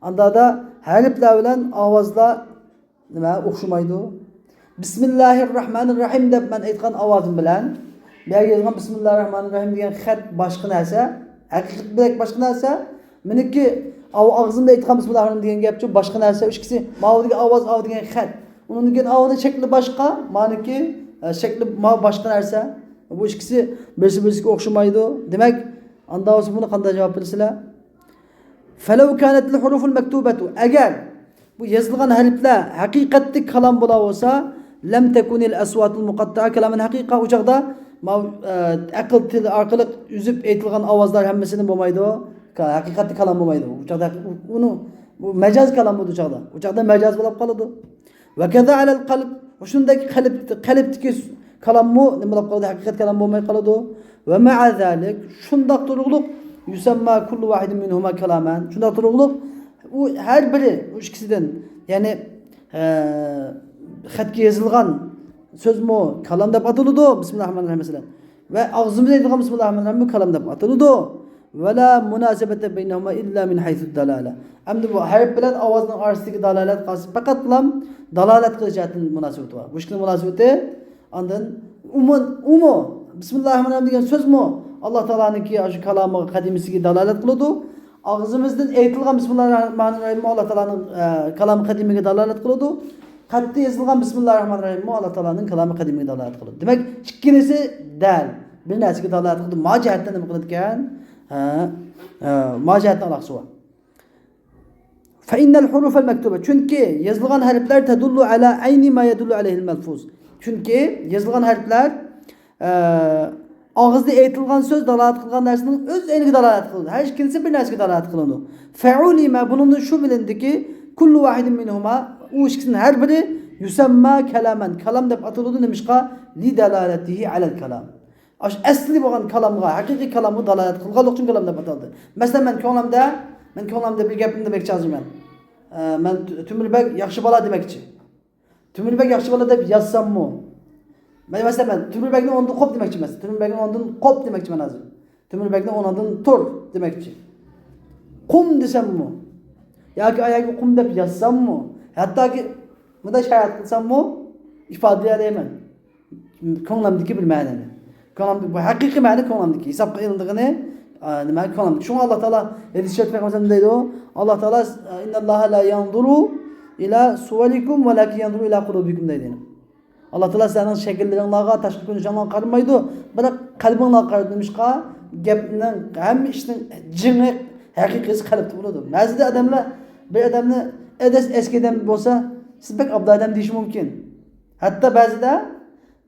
ئاندا ھەرپلەر بىلەن ئاۋازلار نېمە، ئوخشىمايدۇ. بىسمىللاھىر راھمانىر راھىم دەپ مەن ئېيتقان ئاۋازىم بىلەن، بۇ يەرگە يازغان بىسمىللاھىر راھمانىر راھىم دېگەن خەت باشقا نەرسە، ھەقىقەت بەك باشقا نەرسە. مېنىڭكى ئاغزىمدا ئېيتقان بىسمىللاھىر راھمانىر راھىم دېگەن گەپچۇ باشقا نەرسە. ئۇ ئىككىسى، ماۋۇ دېگەن ئاۋاز، ئاۋۇ دېگەن خەت. ئۇنىڭدىن كېيىن ئاۋۇنىڭ شەكلى باشقا، مانىڭكى، ئە، شەكلى ماۋۇ باشقا نەرسە. بۇ ئىككىسى بىرسى بىرسىگە ئوخشىمايدۇ. دېمەك، ئاندا بولسا بۇنى قانداق جاۋاب بېرىسىلەر؟ فەلەۋ كانەتىل ھۇرۇفۇل مەكتۇبەتۇ، ئەگەر بۇ يېزىلغان ھەرپلەر ھەقىقەتتىكى كالام بولا بولسا، لەم تەكۇنىل ئەسۋاتۇل مۇقەتتەئە كالامەن ھەقىقە. ئۇ چاغدا ماۋۇ، ئە، ئەقىل تىلى ئارقىلىق ئۈزۈپ ئېيتىلغان ئاۋازلار ھەممىسىنى بولمايدۇ. كا-، ھەقىقەتتىكى كالام بولمايدۇ. ئۇ چاغدا ئۇ-، ئۇنى، بۇ مەجاز كالام بولىدۇ ئۇ چاغدا. ئۇ چاغدا مەجاز بولۇپ قالىدۇ. ۋە كەزا ئەلەل قەلب. شۇنداق قەلب، قەلبتىكى كالاممۇ نېمە بولۇپ قالىدۇ؟ ھەقىقەت كالام بولماي قالىدۇ. ۋە مەئە زالىك، شۇنداق تۇرۇقلۇق، يۇسەمما كۇللۇ ۋاھىدىن مىنھۇما كالامەن. شۇنداق تۇرۇقلۇق، ئۇ ھەر بىرى، ئۇ ئىككىسىدىن، يەنى، ئە، خەتكە يېزىلغان سۆزمۇ كالام دەپ ئاتىلىدۇ، بىسمىللاھىر راھمانىر راھىم مەسىلەن. ۋە ئاغزىمىزدا ئېيتىلغان بىسمىللاھىر راھمانىر راھىممۇ كالام دەپ ئاتىلىدۇ. ۋە لا مۇناسىبەتە بەينەھۇما ئىللا مىن ھەيسۇد دالالە. ئەمدى بۇ ھەرپ بىلەن ئاۋازنىڭ ئارىسىدىكى دالالەت قالسا پەقەتلا دالالەت قىلىش جەھەتتىن مۇناسىۋىتى بار. بۇ ئىككىنىڭ مۇناسىۋىتى ئاندىن ئۇمۇ، ئۇمۇ، بىسمىللاھىر راھمانىر راھىم دېگەن سۆزمۇ ئاللا تائالانىڭكى شۇ كالامىغا قەدىمىسىگە دالالەت قىلىدۇ. ئاغزىمىزدىن ئېيتىلغان بىسمىللاھىر راھمانىر راھىممۇ ئاللا تائالانىڭ، ئە، كالامى قەدىمىگە دالالەت قىلىدۇ. خەتتە يېزىلغان بىسمىللاھىر راھمانىر راھىممۇ ئاللا تائالانىڭ كالامى قەدىمىگە دالالەت قىلىدۇ. دېمەك، ئىككىلىسى دەل بىر نەرسىگە دالالەت قىلىدۇ. ما جەھەتتە نېمە قىلىدىكەن؟ ھە، ھە، ما جەھەتتە ئالاقىسى بار. فإن الحروف المكتوبة، چۈنكى يېزىلغان ھەرپلەر تدل على عين ما يدل عليه الملفوظ. چۈنكى يېزىلغان ھەرپلەر، ئە، ئاغزىدا ئېيتىلغان سۆز دالالەت قىلغان نەرسىنىڭ ئۆز ئېنىگە دالالەت قىلىدۇ. ھەر ئىككىلىسى بىر نەرسىگە دالالەت قىلىدۇ. فعلم، بۇنىڭدىن شۇ بىلىندىكى، كل واحد منهما، ئۇ ئىككىسىنىڭ ھەر بىرى، يسمى كلاما، كالام دەپ ئاتىلىدۇ. نېمىشقا؟ لدلالته على الكلام. ئاشۇ ئەسلى بولغان كالامغا، ھەقىقىي كالامغا دالالەت قىلغانلىقى ئۈچۈن كالام دەپ ئاتالدى. مەسىلەن، مەن كۆڭلۈمدە، مەن كۆڭلۈمدە بىر گەپنى دېمەكچى ھازىر مەن. ئە، مەن تۆ-، تۆمۈر بەگ ياخشى بالا دېمەكچى. تۆمۈر بەگ ياخشى بالا دەپ يازساممۇ، مەن مەسىلەن، مەن تۆمۈر بەگنىڭ ئورنىدا قوپ دېمەكچى ئەمەس. تۆمۈر بەگنىڭ ئورنىدىن قوپ دېمەكچىمەن ھازىر. تۆمۈر بەگنىڭ ئورنىدىن تۇر دېمەكچى. قۇم دېسەممۇ ياكى ئاياغىغا قۇم دەپ يازساممۇ، ھەتتاكى مۇنداق شايەت قىلساممۇ ئىپادىلىيەلەيمەن كۆڭلۈمدىكى بىر مەنىنى. كۆڭلۈمدە، بۇ ھەقىقىي مەنە كۆڭلۈمدىكى. ھېسابقا ئېلىنىدىغىنى، ئە، نېمە، كۆڭلۈمدىكى. شۇڭا ئاللا تائالا ھەدىس شەرىپ پەيغەمبەر دەيدۇ. ئاللا تائالا، ئىنناللاھا لا يانزۇرۇ ئىلا سۇۋەرىكۇم ۋەلاكىن يانزۇرۇ ئىلا قۇلۇبىكۇم دەيدۇ. ئاللا تائالا سىلەرنىڭ شەكىللىرىڭلارغا، تاشقى كۆرۈنۈشۈڭلارغا قارىمايدۇ، بىراق قەلبىڭلارغا قارايدۇ. نېمىشقا؟ گەپنىڭ، ھەممە ئىشنىڭ جېڭى، ھەقىقىيسى قەلبتە بولىدۇ. بەزىدە ئادەملەر، بىر ئادەمنى ئەدەس ئەسكى ئادەم بولسا، سىز بەك ئابدال ئادەم دېيىشى مۇمكىن. ھەتتا بەزىدە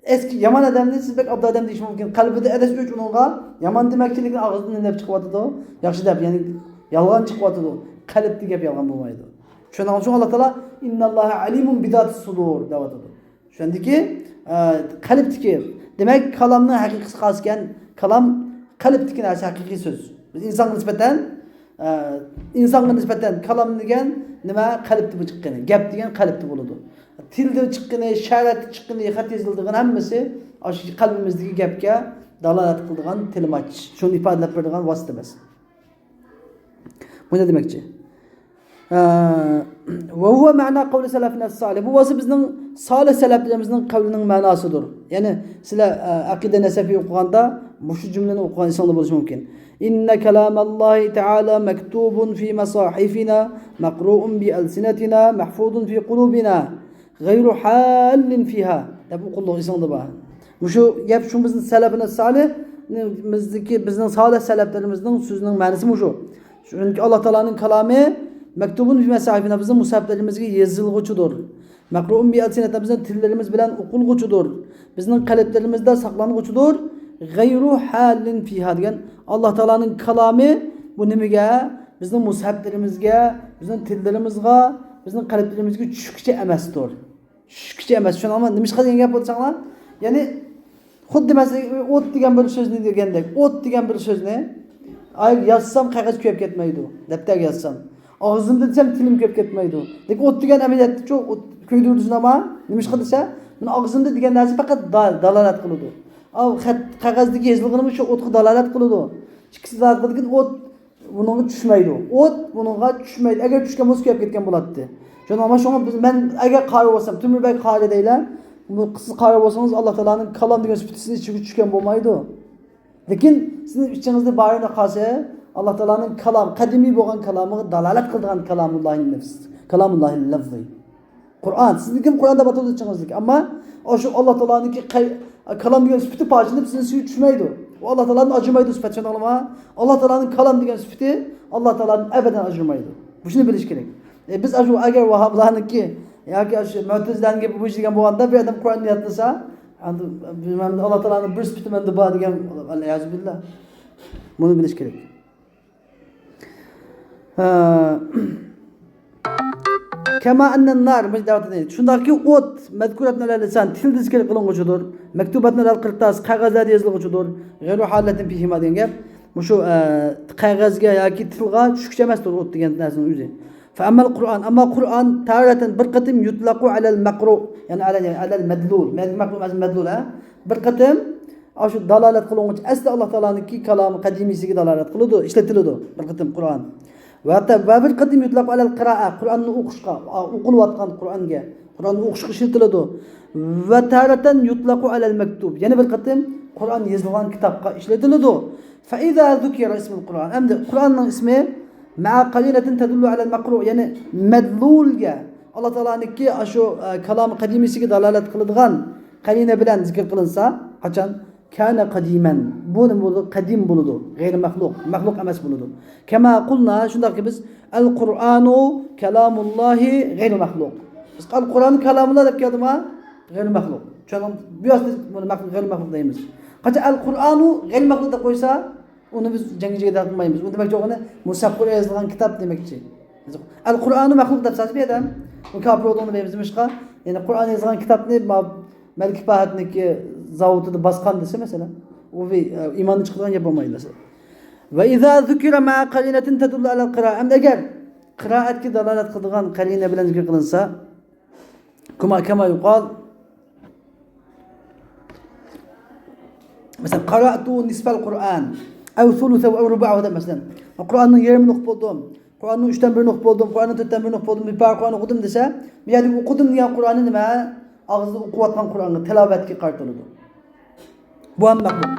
ئەسكى يامان ئادەمنى سىز بەك ئابدال ئادەم دېيىشى مۇمكىن. قەلبىدە ئەدەس ئۆچ ئۇنىڭغا يامان دېمەكچى، لېكىن ئاغزىدىن نېمە دەپ چىقىۋاتىدۇ؟ ياخشى دەپ، يەنى يالغان چىقىۋاتىدۇ. قەلبتە گەپ يالغان بولمايدۇ. شۇنىڭ ئۈچۈن ئاللا تائالا، ئىنناللاھا ئەلىمۇن بىزاتىس سۇدۇر دەۋاتىدۇ. چۈشەندىكى، ئە، قەلبتىكى. دېمەك، كالامنىڭ ھەقىقىيسى خاس ئىكەن، كالام قەلبتىكى نەرسە، ھەقىقىي سۆز. بىز ئىنسانغا نىسبەتەن، ئە، ئىنسانغا نىسبەتەن كالام دېگەن نېمە؟ قەلبتە بۇ چىققىنى. گەپ دېگەن قەلبتە بولىدۇ. تىلدىن چىققىنى، شەرەتتە چىققىنى، خەت يېزىلىدىغان ھەممىسى ئاشۇ قەلبىمىزدىكى گەپكە دالالەت قىلىدىغان تىلىماچ. شۇنى ئىپادىلەپ بېرىدىغان ۋاسىتە ئەمەس. بۇ نېمە دېمەكچى؟ ھە، ۋە ھۇۋە مەنا قەۋلى سەلەفىنە سالىھ. بۇ بولسا بىزنىڭ سالىھ سەلەفلىرىمىزنىڭ قەۋلىنىڭ مەناسىدۇر. يەنى سىلەر، ئە، ئەقىدە نەسەفى ئوقۇغاندا مۇشۇ جۈملىنى ئوقۇغان ئېسىڭدە بولۇشى مۇمكىن. إن كلام الله تعالى مكتوب في مصاحفنا مقروء بألسنتنا محفوظ في قلوبنا غير حال فيها دەپ ئوقۇلدۇق، ئېسىڭدە بار. مۇشۇ گەپ شۇ بىزنىڭ سەلەفىنە سالىھ، بىزنىڭ سالىھ سەلەفلىرىمىزنىڭ سۆزىنىڭ مەنىسى مۇشۇ. چۈنكى ئاللا تائالانىڭ كالامى مەكتۇبۇن فى مەساھىفىنا، بىزنىڭ مۇسھەفلىرىمىزگە يېزىلغۇچىدۇر. مەقرۇئۇن بى ئەلسىنەتىنا، بىزنىڭ تىللىرىمىز بىلەن ئوقۇلغۇچىدۇر. بىزنىڭ قەلبلىرىمىزدە ساقلانغۇچىدۇر. غەيرۇ ھالىن فىھا دېگەن ئاللا تائالانىڭ كالامى بۇ نېمىگە؟ بىزنىڭ مۇسھەفلىرىمىزگە، بىزنىڭ تىللىرىمىزغا، بىزنىڭ قەلبلىرىمىزگە چۈشكۈچە ئەمەستۇر. چۈشكۈچە ئەمەس. شۇنىڭغا نېمىشقا دېگەن گەپ بولساڭلار؟ يەنى خۇددى مەسىلەن، ئوت دېگەن بىر سۆزنى دېگەندەك، ئوت دېگەن بىر سۆزنى، ئاي، يازسام قەغەز كۆيۈپ كەتمەيدۇ، دەپتەرگە يازسام. ئاغزىمدا دېسەم تىلىم كۆيۈپ كەتمەيدۇ. لېكىن ئوت دېگەن ئەمەلىيەتتە چۇ، ئوت كۆيدۈرىدۇ شۇنداقما؟ نېمىشقا دېسە، مېنىڭ ئاغزىمدا دېگەن نەرسە پەقەت دا-، دالالەت قىلىدۇ. ئاۋ خەت، قەغەزدىكى يېزىلغىنىمۇ شۇ ئوتقا دالالەت قىلىدۇ. ئىككىسى دالالەت قىلىدىكىن ئوت بۇنىڭغا چۈشمەيدۇ. ئوت بۇنىڭغا چۈشمەيدۇ. ئەگەر چۈشكەن بولسا كۆيۈپ كەتكەن بولاتتى. شۇنىڭغا شۇڭا بىز، مەن ئەگەر قارى بولسام، تۆمۈر بەگ قارى دەيلى، بۇ سىز قارى بولسىڭىز، ئاللا تائالانىڭ كالام دېگەن سۈپىتى سىزنىڭ ئىچىگە چۈشكەن بولمايدۇ. لېكىن سىزنىڭ ئىچىڭىزدە بارىنى قالسا، ئاللا تائالانىڭ كالام، قەدىمىي بولغان كالامىغا دالالەت قىلىدىغان كالامۇللاھىل نەفس، كالامۇللاھىل لەفزى. قۇرئان، سىزنىڭكى قۇرئان دەپ ئاتىلىدۇ ئىچىڭىزدىكى. ئەمما ئاشۇ ئاللا تائالانىڭكى قەي-، كالام دېگەن سۈپىتى پارچىلىنىپ سىزنىڭ سۈيى چۈشمەيدۇ. ئۇ ئاللا تائالادىن ئاجرىمايدۇ سۈپەت، چۈشەندىڭلارمۇ؟ ئاللا تائالانىڭ كالام دېگەن سۈپىتى ئاللا تائالادىن ئەبەدەن ئاجرىمايدۇ. بۇشۇنى بىلىش كېرەك. ئە، بىز ئاشۇ ئەگەر ۋاھابلارنىڭكى ياكى ئاشۇ مۆتەزىلەنىڭ گېپى بۇ دېگەن بولغاندا، بىر ئادەم قۇرئاننى ياتلىسا، ئەمدى، بىلمەم، ئاللا تائالانىڭ بىر سۈپىتى مەندە بار دېگەن، ۋەلئىيازۇ بىللا. بۇنى بىلىش كېرەك. ھە. كما أن النار، مۇشۇ دەۋاتىدۇ. شۇنداقكى ئوت، مەزكۇراتۇن ئەلەل لىسان، تىلدا زىكىر قىلىنغۇچىدۇر. مەكتۇباتۇن ئەلەل قىرتاس، قەغەزلەردە يېزىلغۇچىدۇر. غەيرۇ ھالىتىن فىھىما دېگەن گەپ. مۇشۇ، ئە، قەغەزگە ياكى تىلغا چۈشكۈچە ئەمەستۇر ئوت دېگەن نەرسىنىڭ ئۆزى. فأما القرآن، ئەمما قۇرئان تارەتەن بىر قېتىم يۇتلەقۇ ئەلەل مەقرۇ، يەنى ئەلەل، يەنى ئەلەل مەدلۇل. مەقرۇ ئەمەس، مەدلۇل، ھە؟ بىر قېتىم ئاشۇ دالالەت قىلىنغۇچە ئەسلى ئاللا تائالانىڭكى كالامى قەدىمىيسىگە دالالەت قىلىدۇ، ئىشلىتىلىدۇ بىر قېتىم قۇرئان. ۋە تە-، ۋە بىر قېتىم يۇتلەقۇ ئەلەل قىرائە، قۇرئاننى ئوقۇشقا، ئا، ئوقۇلۇۋاتقان قۇرئانگە، قۇرئاننى ئوقۇشقا ئىشلىتىلىدۇ. ۋە تارەتەن يۇتلەقۇ ئەلەل مەكتۇب، يەنە بىر قېتىم قۇرئان يېزىلغان كىتابقا ئىشلىتىلىدۇ. فإذا ذكر اسم القرآن، ئەمدى قۇرئاننىڭ ئىسمى مع قرينة تدل على المقروء، يەنى مەدلۇلگە، ئاللا تائالانىڭكى ئاشۇ، ئە، كالامى قەدىمىيسىگە دالالەت قىلىدىغان قەرىنە بىلەن زىكىر قىلىنسا، قاچان؟ كان قديما، بۇ نېمە بولىدۇ؟ قەدىم بولىدۇ، غەيرىي مەخلۇق، مەخلۇق ئەمەس بولىدۇ. كما قلنا، شۇنداقكى بىز، القرآن كلام الله غير مخلوق. بىز القرآن كلام الله دەپ كەلدىما؟ غەيرىي مەخلۇق. چۈشەندىڭىزمۇ؟ بۇ يەردە بۇنى مەخ-، غەيرىي مەخلۇق دەيمىز. قاچان ئەل قۇرئانۇ غەيرىي مەخلۇق دەپ قويسا، ئۇنى بىز جەڭگە جىگدە قىلمايمىز. ئۇ دېمەكچى بولغىنى مۇسەققۇر يېزىلغان كىتاب دېمەكچى. ئەل قۇرئانۇ مەخلۇق دەپ سازى بىر ئادەم. ئۇ كاپىر بولغىنى دەيمىز نېمىشقا؟ يەنى قۇرئان يېزىلغان كىتابنى ما-، مەلىكە پاھەتنىكى زاۋۇتىدا باسقان دېسە، مەسىلەن، ئۇ بىر، ئە، ئىماننى چىقىدىغان گەپ بولمايدۇ، مەسىلەن. وإذا ذكر مع قرينة تدل على القراءة. ئەمدى ئەگەر قىرائەتكە دالالەت قىلىدىغان قەرىنە بىلەن زىكىر قىلىنسا، كما، كما يقال، مەسىلەن، قرأت نصف القرآن أو ثلثه أو ربعه دەپ، مەسىلەن، قۇرئاننىڭ يېرىمىنى ئوقۇپ بولدۇم، قۇرئاننىڭ ئۈچتىن بىرىنى ئوقۇپ بولدۇم، قۇرئاننىڭ تۆتتىن بىرىنى ئوقۇپ بولدۇم، بىر پارە قۇرئان ئوقۇدۇم دېسە، بۇ يەردىكى ئوقۇدۇم دېگەن قۇرئاننى نېمە؟ ئاغزىدا ئوقۇۋاتقان قۇرئانغا، تىلاۋەتكە قارىتىلىدۇ. بۇ ھەم مەخلۇق.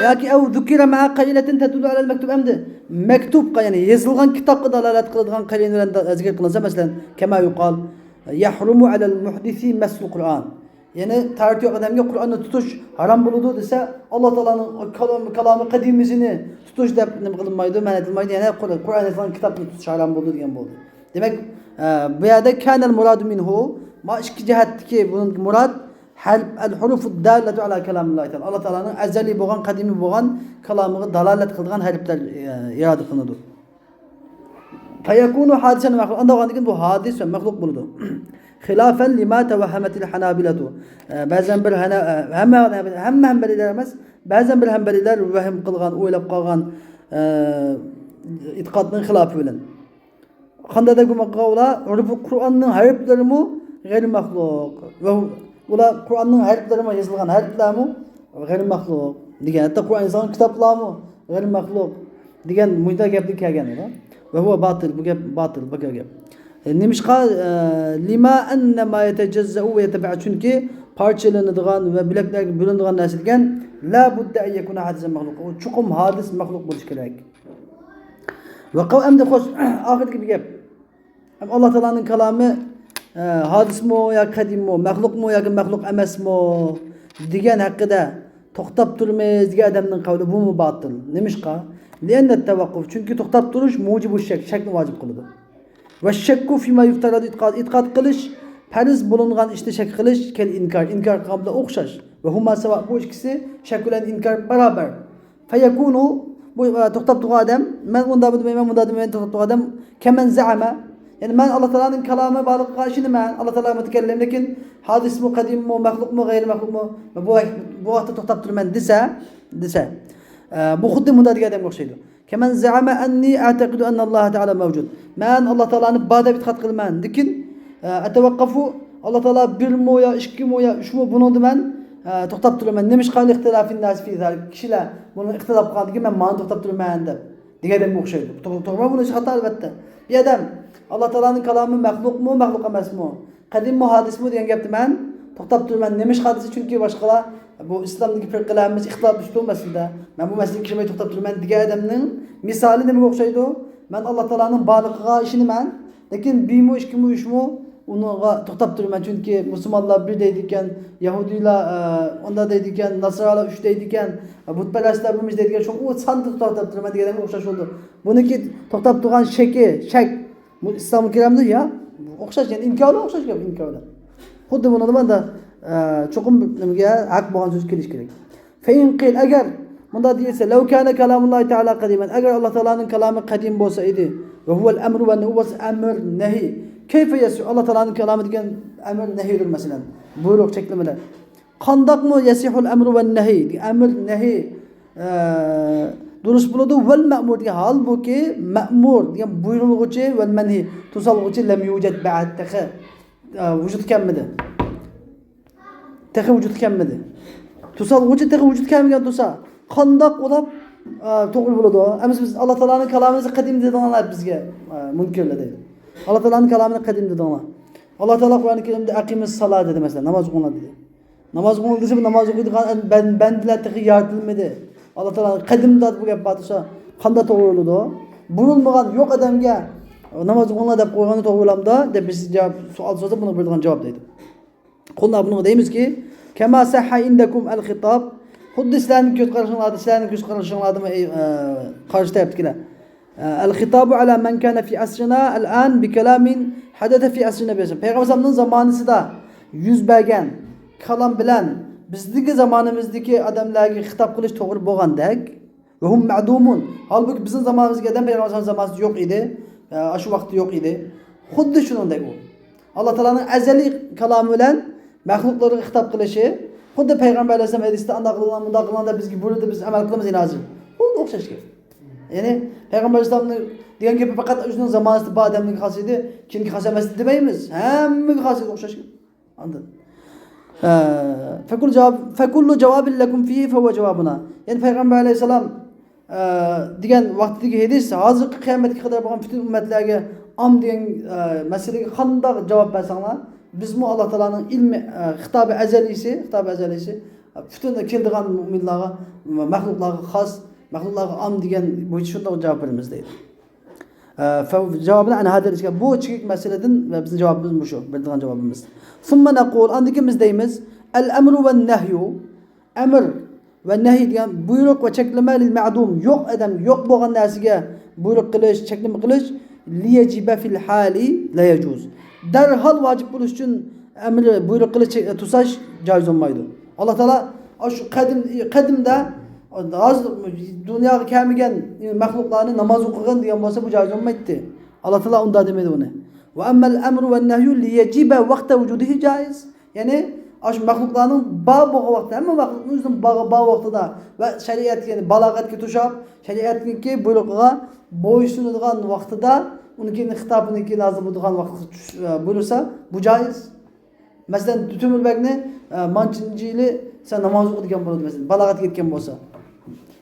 ياكى أو ذكر مع قرينة تدل على المكتوب، ئەمدى مەكتۇبقا، يەنى يېزىلغان كىتابقا دالالەت قىلىدىغان قەرىنە بىلەن دا-، زىكىر قىلىنسا، مەسىلەن، كما يقال، يحرم على المحدث مس القرآن. يەنى تاھارىتى يوق ئادەمگە قۇرئاننى تۇتۇش ھارام بولىدۇ دېسە، ئاللا تائالانىڭ كالام-، كالامى قەدىمىسىنى تۇتۇش دەپ نېمە قىلىنمايدۇ، مەنئ ئېتىلمايدۇ. يەنى قۇر-، قۇرئان يېزىلغان كىتابنى تۇتۇش ھارام بولىدۇ دېگەن بولدى. دېمەك، ئە، بۇ يەردە كان المراد منه، ما ئىككى جەھەتتىكى بۇنىڭ مۇراد، ھەرپ، الحروف الدالة على كلام الله تعالى. ئاللا تائالانىڭ ئەزەلىي بولغان، قەدىمىي بولغان كالامىغا دالالەت قىلىدىغان ھەرپلەر، ئە، ئىرادە قىلىنىدۇ. فيكون حادثا مخلوقا. ئانداق بولغاندىن كېيىن بۇ ھادىس ۋە مەخلۇق بولىدۇ. خلافا لما توهمت الحنابلة. ئە، بەزەن بىر ھەنە-، ئە، ھەممە، ھەممە ھەمبەلىلەر ئەمەس، بەزەن بىر ھەمبەلىلەر ۋەھىم قىلغان، ئويلاپ قالغان، ئە، ئېتىقادنىڭ خىلاپى بىلەن. قانداق دەپ گۇمان قىلغان ئۇلار؟ بۇ قۇرئاننىڭ ھەرپلىرىمۇ غەيرىي مەخلۇق. ۋە ئۇلار قۇرئاننىڭ ھەرپلىرىمۇ، يېزىلغان ھەرپلەرمۇ غەيرىي مەخلۇق دېگەن. ھەتتا قۇرئان يېزىلغان كىتابلارمۇ غەيرىي مەخلۇق دېگەن مۇنداق گەپلەر كەلگەن ئۇلار. وهو باطل، بۇ گەپ باتىل، باتىل گەپ. ئە، نېمىشقا؟ ئە، لما أن ما يتجزأ ويتفرع، چۈنكى پارچىلىنىدىغان ۋە بۆلەكلەرگە بۆلۈنىدىغان نەرسە دېگەن لا بد أن يكون حادثا مخلوقا. ئۇ چوقۇم ھادىس مەخلۇق بولۇشى كېرەك. ۋە قەۋ-، ئەمدى خوش، ئاخىرقى بىر گەپ. ھەم ئاللا تائالانىڭ كالامى، ئە، ھادىسمۇ ياكى قەدىممۇ، مەخلۇقمۇ ياكى مەخلۇق ئەمەسمۇ دېگەن ھەققىدە توختاپ تۇرىمىز دېگەن ئادەمنىڭ قەۋلى بۇمۇ باتىل. نېمىشقا؟ لأن التوقف، چۈنكى توختاپ تۇرۇش موجب الشك، شەكنى ۋاجىپ قىلىدۇ. والشك فيما يفترض اعتقاد، ئېتىقاد قىلىش، پەرز بولۇنغان ئىشتا شەك قىلىش، كالإنكار، ئىنكار قىلغان بىلەن ئوخشاش. وهما سواء، بۇ ئىككىسى شەك بىلەن ئىنكار باراۋەر. فيكون، بۇ، ئە، توختاپ تۇرغان ئادەم، مەن ئۇنداق دېمەيمەن، مۇنداق دېمەيمەن، توختاپ تۇرغان ئادەم، كمن زعم، يەنى مەن ئاللا تائالانىڭ كالامى بارلىقىغا ئىشىنىمەن، ئاللا تائالا مۇتەكەللىم، لېكىن ھادىسمۇ، قەدىممۇ، مەخلۇقمۇ، غەيرىي مەخلۇقمۇ، بۇ، بۇ ھەقتە توختاپ تۇرىمەن دېسە، دېسە، ئە، بۇ خۇددى مۇنداق دېگەن ئادەمگە ئوخشايدۇ. كمن زعم أني أعتقد أن الله تعالى موجود. مەن ئاللا تائالانى بار دەپ ئېتىقاد قىلىمەن، لېكىن، ئە، أتوقف، ئاللا تائالا بىرمۇ يا ئىككىمۇ يا ئۈچمۇ، بۇنىڭدا مەن، ئە، توختاپ تۇرىمەن. نېمىشقا؟ لاختلاف الناس في ذلك. كىشىلەر بۇنىڭ ئىختىلاپ قىلغاندىن كېيىن مەن مانا توختاپ تۇرىمەن دەپ دېگەن ئادەمگە ئوخشايدۇ. توغرا، توغرا، بۇنىڭ ئىشى خاتا، ئەلۋەتتە. بىر ئادەم ئاللا تائالانىڭ كالامى مەخلۇقمۇ، مەخلۇق ئەمەسمۇ، قەدىممۇ، ھادىسمۇ دېگەن گەپتە مەن توختاپ تۇرىمەن. نېمىشقا دېسە، چۈنكى باشقىلار، بۇ ئىسلامدىكى پىرقىلەر ھەممىسى ئىختىلاپلىشىپتۇ مەسىلىدە. مەن بۇ مەسىلىگە كىرمەي توختاپ تۇرىمەن دېگەن ئادەمنىڭ مىسالى نېمىگە ئوخشايدۇ؟ مەن ئاللا تائالانىڭ بارلىقىغا ئىشىنىمەن، لېكىن بىرمۇ، ئىككىمۇ، ئۈچمۇ ئۇنىڭغا توختاپ تۇرىمەن. چۈنكى مۇسۇلمانلار بىر دەيدىكەن، يەھۇدىيلار، ئە، ئۇنداق دەيدىكەن، ناسارالار ئۈچ دەيدىكەن، بۇتپەرەسلەر بىرمىش دەيدىكەن، شۇڭا ئۇ ساندا توختاپ تۇرىمەن دېگەندىن ئوخشاش بولىدۇ. بۇنىڭكى توختاپ تۇرغان شەكى، شەك، بۇ ئىسلامغا كىرەمدۇ؟ يا، ئوخشاش، يەنى ئىنكارى ئوخشاش گەپ، ئىنكارى. خۇددى بۇنىڭدا مانا، ئە، چوقۇم نېمىگە ھەق بولغان سۆز كېلىشى كېرەك. فإن قيل، ئەگەر مۇنداق دېيىلسە، لو كان كلام الله تعالى قديما، ئەگەر ئاللا تائالانىڭ كالامى قەدىم بولسا ئىدى، وهو الأمر والنهي، بولسا ئەمىر، نەھى، كيف يصح؟ ئاللا تائالانىڭ كالامى دېگەن ئەمىر، نەھىدۇر، مەسىلەن، بۇيرۇق، چەكلىمىلەر. قانداقمۇ يصح الأمر والنهي، ئەمىر، نەھى، ئە، دۇرۇس بولىدۇ؟ والمأمور دېگەن، ھالبۇكى مەئمۇر دېگەن بۇيرۇلغۇچى، والمنهي توسالغۇچى، لم يوجد بعد، تېخى، ئە، ۋۇجۇدقا كەلمىدى. تېخى ۋۇجۇدقا كەلمىدى. توسالغۇچى تېخى ۋۇجۇدقا كەلمىگەن تۇرسا، قانداق ئۇلاپ، ئە، توغرا بولىدۇ؟ ئەمىسە بىز ئاللا تائالانىڭ كالامىنى قەدىم دېدىڭلار بىزگە، ئە، مۇنكىرلار دەيدۇ. ئاللا تائالانىڭ كالامىنى قەدىم دېدىڭلار. ئاللا تائالا قۇرئانى كەرىمدە «ئەقىمىس سالا» دېدى، مەسىلەن، ناماز ئوقۇڭلار دېدى. ناماز ئوقۇڭلار دېسە، بۇ ناماز ئوقۇيدىغان بەن-، بەندىلەر تېخى يارىتىلمىدى. ئاللا تائالا قەدىمدە بۇ گەپ بار تۇرسا، قانداق توغرا بولىدۇ؟ بۇرۇلمىغان، يوق ئادەمگە «ناماز ئوقۇڭلار» دەپ قويغاندا توغرا بولامدۇ؟ دەپ بىز جاۋاب، سوئال سورىسا، بۇنىڭغا بېرىدىغان جاۋاب دەيدۇ. قۇلنا، بۇنىڭغا دەيمىزكى، كما صح عندكم الخطاب، خۇددى سىلەرنىڭ كۆز قارىشىڭلاردا، سىلەرنىڭ كۆز قارىشىڭلاردىمۇ، ئەي، ئە، قارشى تەرەپتىكىلەر. ئە، الخطاب على من كان في عصرنا الآن بكلام حدث في عصر النبي صلى الله عليه وسلم. پەيغەمبەر ئەلەيھىسسالامنىڭ زامانىسىدا يۈز بەرگەن، كالام بىلەن بىزدىكى زامانىمىزدىكى ئادەملەرگە خىتاب قىلىش توغرا بولغاندەك، ۋە ھۇم مەدۇمۇن. ھالبۇكى بىزنىڭ زامانىمىزدىكى ئادەم پەيغەمبەر ئەلەيھىسسالام زامانىسىدا يوق ئىدى. ئە، ئاشۇ ۋاقىتتا يوق ئىدى. خۇددى شۇنىڭدەك ئۇ. ئاللا تائالانىڭ ئەزەلىي كالامى بىلەن مەخلۇقلىرىغا خىتاب قىلىشى، خۇددى پەيغەمبەر ئەلەيھىسسالام ھەدىستە ئانداق قىلىڭلار، مۇنداق قىلىڭلار دەپ بىزگە بۇيرۇدى، بىز ئەمەل قىلىمىز ئەنە ھازىر. خۇددى ئوخشاش گەپ. يەنى پەيغەمبەر ئەلەيھىسسالامنىڭ دېگەن گېپى پەقەت ئۆزىنىڭ زامانىسىدا بار ئادەملەرگە خاس ئىدى، كېيىنكى خاس ئەمەس دېمەيمىز. ھەممىگە خاس ئىدى، ئوخشاش گەپ. ئاندىن، ئە، فەكۇل جاۋاب، فەكۇللۇ جاۋابىن لەكۇم فىھى فەھۇۋە جاۋابۇنا. يەنى پەيغەمبەر ئەلەيھىسسالام، ئە، دېگەن ۋاقتىدىكى ھەدىس، ھازىرقى قىيامەتكە قەدەر بولغان پۈتۈن ئۈممەتلەرگە ئام دېگەن، ئە، مەسىلىگە قانداق جاۋاب بەرسەڭلار، بىزمۇ ئاللا تائالانىڭ ئىلمى، ئە، خىتابى ئەزەلىيسى، خىتابى ئەزەلىيسى، پۈتۈن كېلىدىغان مۆمىنلارغا، مەخلۇقلارغا خاس، مەخلۇقلارغا ئام دېگەن بويىچە شۇنداق جاۋاب بېرىمىز دەيدۇ. ئە، فە-، جاۋابىنى ئەنە ھازىر ئىشكە، بۇ چېكىك مەسىلىدىن ۋە بىزنىڭ جاۋابىمىز مۇشۇ، بېرىدىغان جاۋابىمىز. ثم نقول، ئاندىن كېيىن بىز دەيمىز، الأمر والنهي، ئەمر ۋە نەھي دېگەن بۇيرۇق ۋە چەكلىمە، للمعدوم، يوق ئادەم، يوق بولغان نەرسىگە بۇيرۇق قىلىش، چەكلىمە قىلىش، ليجب في الحال لا يجوز، دەرھال ۋاجىپ بولۇش ئۈچۈن ئەمر، بۇيرۇق قىلىش، چەك-، توساش جايىز بولمايدۇ. ئاللا تائالا ئاشۇ قەدىم، قەدىمدە، ھازىر دۇنياغا كەلمىگەن مەخلۇقلارنى ناماز ئوقۇغىن دېگەن بولسا، بۇ جايىز بولمايتتى. ئاللا تائالا ئۇنداق دېمىدى بۇنى. وأما الأمر والنهي ليجب وقت وجوده جائز. يەنى ئاشۇ مەخلۇقلارنىڭ بار بولغان ۋاقتىدا، ھەممە مەخلۇقنىڭ ئۆزىنىڭ بار، بار ۋاقتىدا ۋە شەرىئەتكە، يەنى بالاغەتكە توشاپ، شەرىئەتنىڭكى بۇيرۇقىغا بويسۇنىدىغان ۋاقتىدا، ئۇنىڭكى خىتابىنىڭكى نازىل بولىدىغان ۋاقىتقا چۈش-، بۇيرۇسا، بۇ جائىز. مەسىلەن، تۆمۈر بەگنى، ئە، مانچىنچى يىلى سەن ناماز ئوقۇ دېگەن بولىدۇ، مەسىلەن، بالاغەتكە يەتكەن بولسا.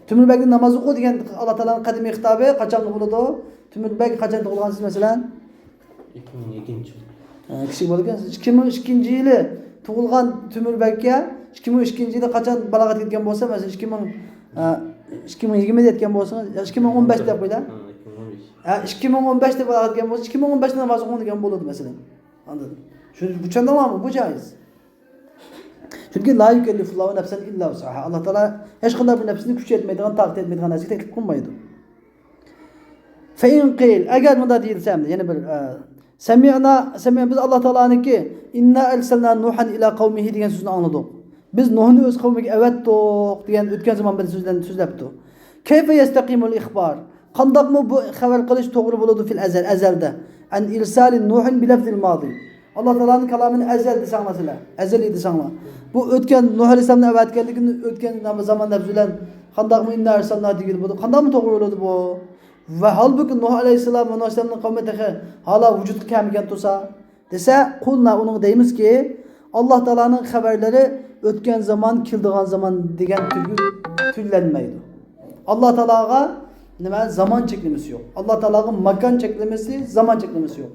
تۆمۈر بەگنى ناماز ئوقۇ دېگەن ئاللا تائالانىڭ قەدىمىي خىتابى قاچانغا بولىدۇ؟ تۆمۈر بەگ قاچان تۇغۇلغانسىز، مەسىلەن؟ ئىككى مىڭ ئىككىنچى يىل. ئە، كىچىك بالىكەنسىز. ئىككى مىڭ ئىككىنچى يىلى تۇغۇلغان تۆمۈر بەگكە ئىككى مىڭ ئىككىنچى يىلى قاچان بالاغەتكە يەتكەن بولسا، مەسىلەن، ئىككى مىڭ، ئە، ئىككى مىڭ يىگىرمىدە يەتكەن بولسىڭىز، يا ئىككى مىڭ ئون بەشتە دەپ قويىلا. ھە، ئىككى مىڭ ئون بەش. ھە، ئىككى مىڭ ئون بەشتە بالاغەتكە يەتكەن بولسا، ئىككى مىڭ ئون بەشتە ناماز ئوقۇڭ دېگەن بولىدۇ، مەسىلەن. ئاندىن شۇ، بۇ چۈشەندىڭلارمۇ؟ بۇ جايىز. چۈنكى لا يۇكەللىفۇللاھۇ نەفسەن ئىللا ۋۇسئەھا. ئاللا تائالا ھېچقانداق بىر نەپسنى كۈچى يەتمەيدىغان، تاقىتى يەتمەيدىغان نەرسىگە تەكلىپ قىلمايدۇ. فإن قيل، ئەگەر مۇنداق دېيىلسە، ئەمدى يەنە بىر، ئە، سمعنا، سمعنا، بىز ئاللا تائالانىڭكى إنا أرسلنا نوحا إلى قومه دېگەن سۆزنى ئاڭلىدۇق. بىز نوھنى ئۆز قەۋمىگە ئەۋەتتۇق دېگەن ئۆتكەن زامان بىلەن سۆزلەن-، سۆزلەپتۇ. كيف يستقيم الإخبار؟ قانداقمۇ بۇ خەۋەر قىلىش توغرا بولىدۇ في الأزل، ئەزەلدە؟ عن إرسال نوح بلفظ الماضي. ئاللا تائالانىڭ كالامىنى ئەزەل دېسەڭلار سىلەر، ئەزەلىي دېسەڭلار. بۇ ئۆتكەن نوح ئەلەيھىسسالامنى ئەۋەتكەنلىكىنى ئۆتكەن زامان لەپزى بىلەن قانداقمۇ إنا أرسلنا دېگىلى بولىدۇ؟ قانداقمۇ توغرا بولىدۇ بۇ؟ ۋە ھالبۇكى نوح ئەلەيھىسسالام ۋە نوح ئەلەيھىسسالامنىڭ قەۋمى تېخى ھالا ۋۇجۇدقا كەلمىگەن تۇرسا؟ دېسە، قۇلنا، ئۇنىڭغا دەيمىزكى، ئاللا تائالانىڭ خەۋەرلىرى ئۆتكەن زامان، كېلىدىغان زامان دېگەن تۈرگە تۈرلەنمەيدۇ. ئاللا تائالاغا نېمە، زامان چەكلىمىسى يوق. ئاللا تائالاغا ماكان چەكلىمىسى، زامان چەكلىمىسى يوق.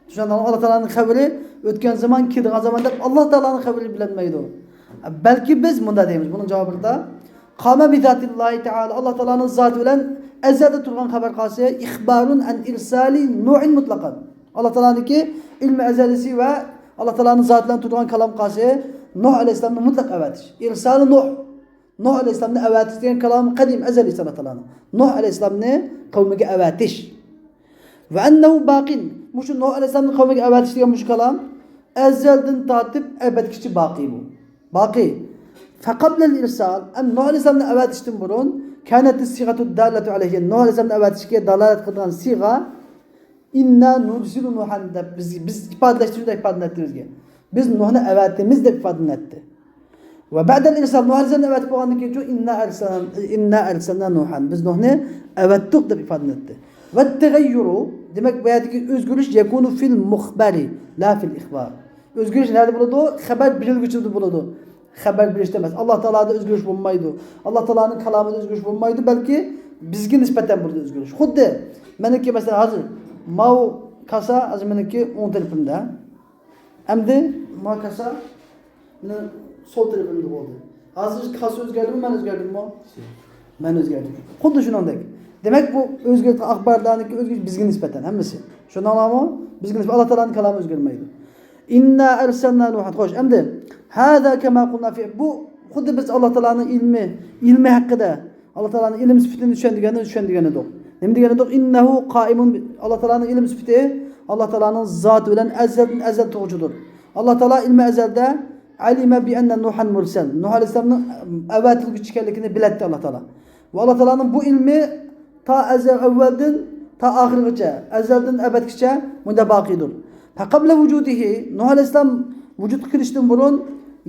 چۈشەندىڭىزمۇ؟ ئاللا تائالانىڭ خەۋىرى ئۆتكەن زامان، كېلىدىغان زامان دەپ ئاللا تائالانىڭ خەۋىرى بىلەنمەيدۇ. بەلكى بىز مۇنداق دەيمىز، بۇنىڭ جاۋابىدا، قام بذات الله تعالى، ئاللا تائالانىڭ زاتى بىلەن ئەزەلدە تۇرغان خەۋەر قالسا، إخبار عن إرسال نوح مطلقا. ئاللا تائالانىڭكى ئىلمى ئەزەلىسى ۋە ئاللا تائالانىڭ زاتى بىلەن تۇرغان كالام قالسا، نوح ئەلەيھىسسالامنى مۇتلەق ئەۋەتىش. إرسال نوح. نوح ئەلەيھىسسالامنى ئەۋەتىش دېگەن كالام قەدىم، ئەزەلىي ئاللا تائالانىڭ. نوح ئەلەيھىسسالامنى قەۋمىگە ئەۋەتىش. وأنه باق. مۇشۇ نوح ئەلەيھىسسالامنى قەۋمىگە ئەۋەتىش دېگەن مۇشۇ كالام ئەزەلدىن تارتىپ ئەبەدكىچە باقىي بۇ. باقىي. فقبل الإرسال، ئەمدى نوح ئەلەيھىسسالامنى ئەۋەتىشتىن بۇرۇن، كانت الصيغة الدالة عليه، نوح ئەلەيھىسسالامنى ئەۋەتىشكە دالالەت قىلىدىغان سىغا، إنا نرسل نوحا دەپ بىز، بىز ئىپادىلەشتى، شۇنداق ئىپادىلەنەتتى بىزگە. بىز نوھنى ئەۋەتىمىز دەپ ئىپادىلەنەتتى. وبعد الإرسال، نوح ئەلەيھىسسالامنى ئەۋەتىپ بولغاندىن كېيىن، إنا أرسلنا، إنا أرسلنا نوحا، بىز نوھنى ئەۋەتتۇق دەپ ئىپادىلەنەتتى. والتغير، دېمەك، بۇ يەردىكى ئۆزگىرىش يكون في المخبر لا في الإخبار. ئۆزگىرىش نەدە بولىدۇ؟ خەۋەر بېرىلگۈچىدە بولىدۇ. خەۋەر بېرىشتە ئەمەس. ئاللا تائالادا ئۆزگىرىش بولمايدۇ. ئاللا تائالانىڭ كالامىدا ئۆزگىرىش بولمايدۇ، بەلكى بىزگە نىسبەتەن بولىدۇ ئۆزگىرىش. خۇددى مېنىڭكى، مەسىلەن، ھازىر ماۋۇ كاسا، ھازىر مېنىڭكى ئوڭ تەرىپىمدە. ئەمدى ما كاسا، مېنىڭ سول تەرىپىمدە بولدى. ھازىر كاسا ئۆزگەردىمۇ، مەن ئۆزگەردىممۇ؟ مەن ئۆزگەردىم. خۇددى شۇنىڭدەك. دېمەك، بۇ ئۆزگەرتكەن ئاخبارلارنىڭكى ئۆزگىرىش بىزگە نىسبەتەن ھەممىسى. شۇنداقلامۇ؟ بىزگە نىسبەتەن. ئاللا تائالانىڭ كالامى ئۆزگەرمەيدۇ. إنا أرسلنا نوحا. خوش، ئەمدى هذا كما قلنا في، بۇ خۇددى بىز ئاللا تائالانىڭ ئىلمى، ئىلمى ھەققىدە، ئاللا تائالانىڭ ئىلىم سۈپىتىنى چۈشەندۈرگەندە چۈشەندۈرگەن ئىدۇق. نېمە دېگەن ئىدۇق؟ إنه قائم، ئاللا تائالانىڭ ئىلىم سۈپىتى ئاللا تائالانىڭ زاتى بىلەن ئەزەلدىن ئەزەل تۇرغۇچىدۇر. ئاللا تائالا ئىلمى ئەزەلدە علم بأن نوحا مرسل. نۇھ ئەلەيھىسسالامنىڭ ئەۋەتىلگۈچى ئىكەنلىكىنى بىلەتتى ئاللا تائالا. ۋە ئاللا تائالانىڭ بۇ ئىلمى تا ئەزەل ئەۋۋەلدىن تا ئاخىرغىچە، ئەزەلدىن ئەبەدكىچە مۇنداق باقىيدۇر. فقبل وجوده، نۇھ ئەلەيھىسسالام ۋۇجۇدقا كېلىشتىن بۇرۇن،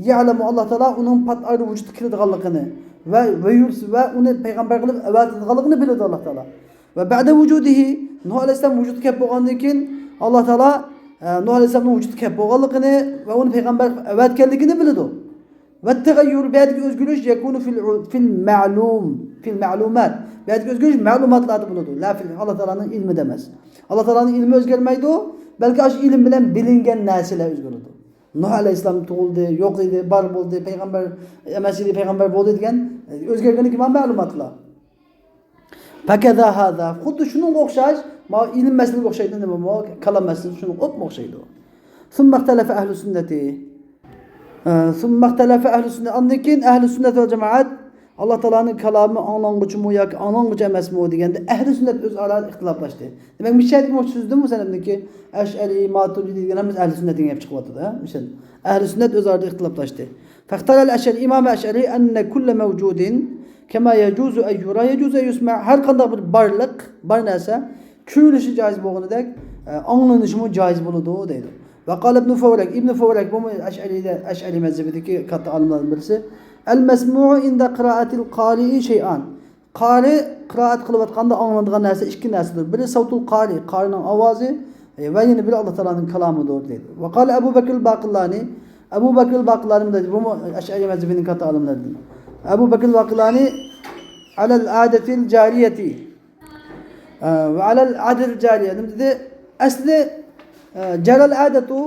يعلم، ئاللا تائالا ئۇنىڭ پات ئارىدا ۋۇجۇدقا كېلىدىغانلىقىنى ۋە، ۋە يۇرس-، ۋە ئۇنى پەيغەمبەر قىلىپ ئەۋەتىدىغانلىقىنى بىلىدۇ ئاللا تائالا. ۋە بەئدە ۋۇجۇدىھى، نۇھ ئەلەيھىسسالام ۋۇجۇدقا كەپ بولغاندىن كېيىن، ئاللا تائالا، ئە، نۇھ ئەلەيھىسسالامنىڭ ۋۇجۇدقا كەپ بولغانلىقىنى ۋە ئۇنى پەيغەمبەر ئەۋەتكەنلىكىنى بىلىدۇ. ۋە تەغەييۇر، بۇ يەردىكى ئۆزگىرىش، يەكۇنۇ فىل، فىل مەلۇم، فىل مەلۇمات. بۇ يەردىكى ئۆزگىرىش مەلۇماتلاردا بولىدۇ. لا فىل، ئاللا تائالانىڭ ئىلمىدە ئەمەس. ئاللا تائالانىڭ ئىلمى ئۆزگەرمەيدۇ، بەلكى ئاشۇ ئىلىم بىلەن بىلىنگەن نەرسىلەر ئۆزگىرىدۇ. نۇھ ئەلەيھىسسالام تۇغۇلدى، يوق ئىدى، بار بولدى، پەيغەمبەر ئەمەس ئىدى، پەيغەمبەر بولدى دېگەن، ئۆزگەرگەنلىكى مانا مەلۇماتلار. فكذا هذا، خۇددى شۇنىڭغا ئوخشاش، ماۋۇ ئىلىم مەسىلىگە ئوخشايدۇ، نېمە بۇ؟ كالام مەسىلىسى شۇنىڭغا ئوپمۇ ئوخشايدۇ. ثم اختلف أهل السنة. ئە، ثم اختلف أهل السنة. ئاندىن كېيىن ئەھلى سۈننەت ۋەل جامائەت، ئاللا تائالانىڭ كالامى ئاڭلانغۇچىمۇ ياكى ئاڭلانغۇچى ئەمەسمۇ دېگەندە، ئەھلى سۈننەت ئۆزئارا ئىختىلاپلاشتى. دېمەك، مىشەدىكى مۇشۇ سۆزدىنمۇ سەن ئەمدىكى ئەشئەرى، ماتۇرىدى دېگەن ھەممىسى ئەھلى سۈننەت دېگەن گەپ چىقىۋاتىدۇ، ھە؟ مىشەدە. ئەھلى سۈننەت ئۆزئارا ئىختىلاپلاشتى. فاختار الأشعري، ئىمام ئەشئەرى، أن كل موجود كما يجوز أن يرى يجوز أن يسمع، ھەر قانداق بىر بارلىق، بار نەرسە كۆرۈلۈشى جايىز بولغىنىدەك، ئە، ئاڭلىنىشىمۇ جايىز بولىدۇ دەيدۇ. وقال ابن فورك، ئىبن فورك، بۇمۇ ئەشئەرىدە، ئەشئەرى مەزھىپىدىكى كاتتا ئالىملاردىن بىرسى، المسموع عند قراءة القارئ شيئان. قارى قىرائەت قىلىۋاتقاندا ئاڭلىنىدىغان نەرسە ئىككى نەرسىدۇر. بىرى سەۋتۇل قارى، قارىنىڭ ئاۋازى، ئە، ۋە يەنە بىرى ئاللا تائالانىڭ كالامىدۇر دەيدۇ. وقال أبو بكر الباقلاني، ئەبۇ بەكرىل باقىلانى دەيدۇ، بۇمۇ ئەشئەرى مەزھىپىنىڭ كاتتا ئالىملىرىدىن. ئەبۇ بەكرىل باقىلانى، على العادة الجارية. ئە، ۋە ئەلەل ئادەتىل جارىيە. نېمە دېدى؟ ئەسلى، ئە، جەرەل ئادەتۇ،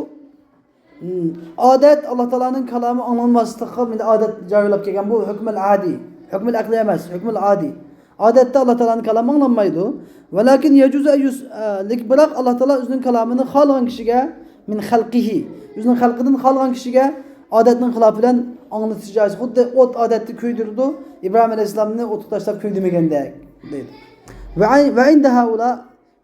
ئادەت ئاللا تائالانىڭ كالامى ئاڭلانماسلىققا مەن ئادەت جارىيلاپ كەلگەن. بۇ ھۆكمەل ئادىي. ھۆكمەل ئەقلىي ئەمەس، ھۆكمەل ئادىي. ئادەتتە ئاللا تائالانىڭ كالامى ئاڭلانمايدۇ. ۋەلاكىن يەجۇزۇ ئەن يۇس-، ئە، لېكىن بىراق ئاللا تائالا ئۆزىنىڭ كالامىنى خالىغان كىشىگە، من خەلقىھى، ئۆزىنىڭ خەلقىدىن خالىغان كىشىگە ئادەتنىڭ خىلاپى بىلەن ئاڭلىتىش جايىز. خۇددى ئوت ئادەتتە كۆيدۈرىدۇ، ئىبراھىم ئەلەيھىسسالامنى ئوتقا تاشلاپ كۆيدۈرمىگەندەك، دەيدۇ. ۋە ئەي-، ۋە ئىندە ھەئۇلا،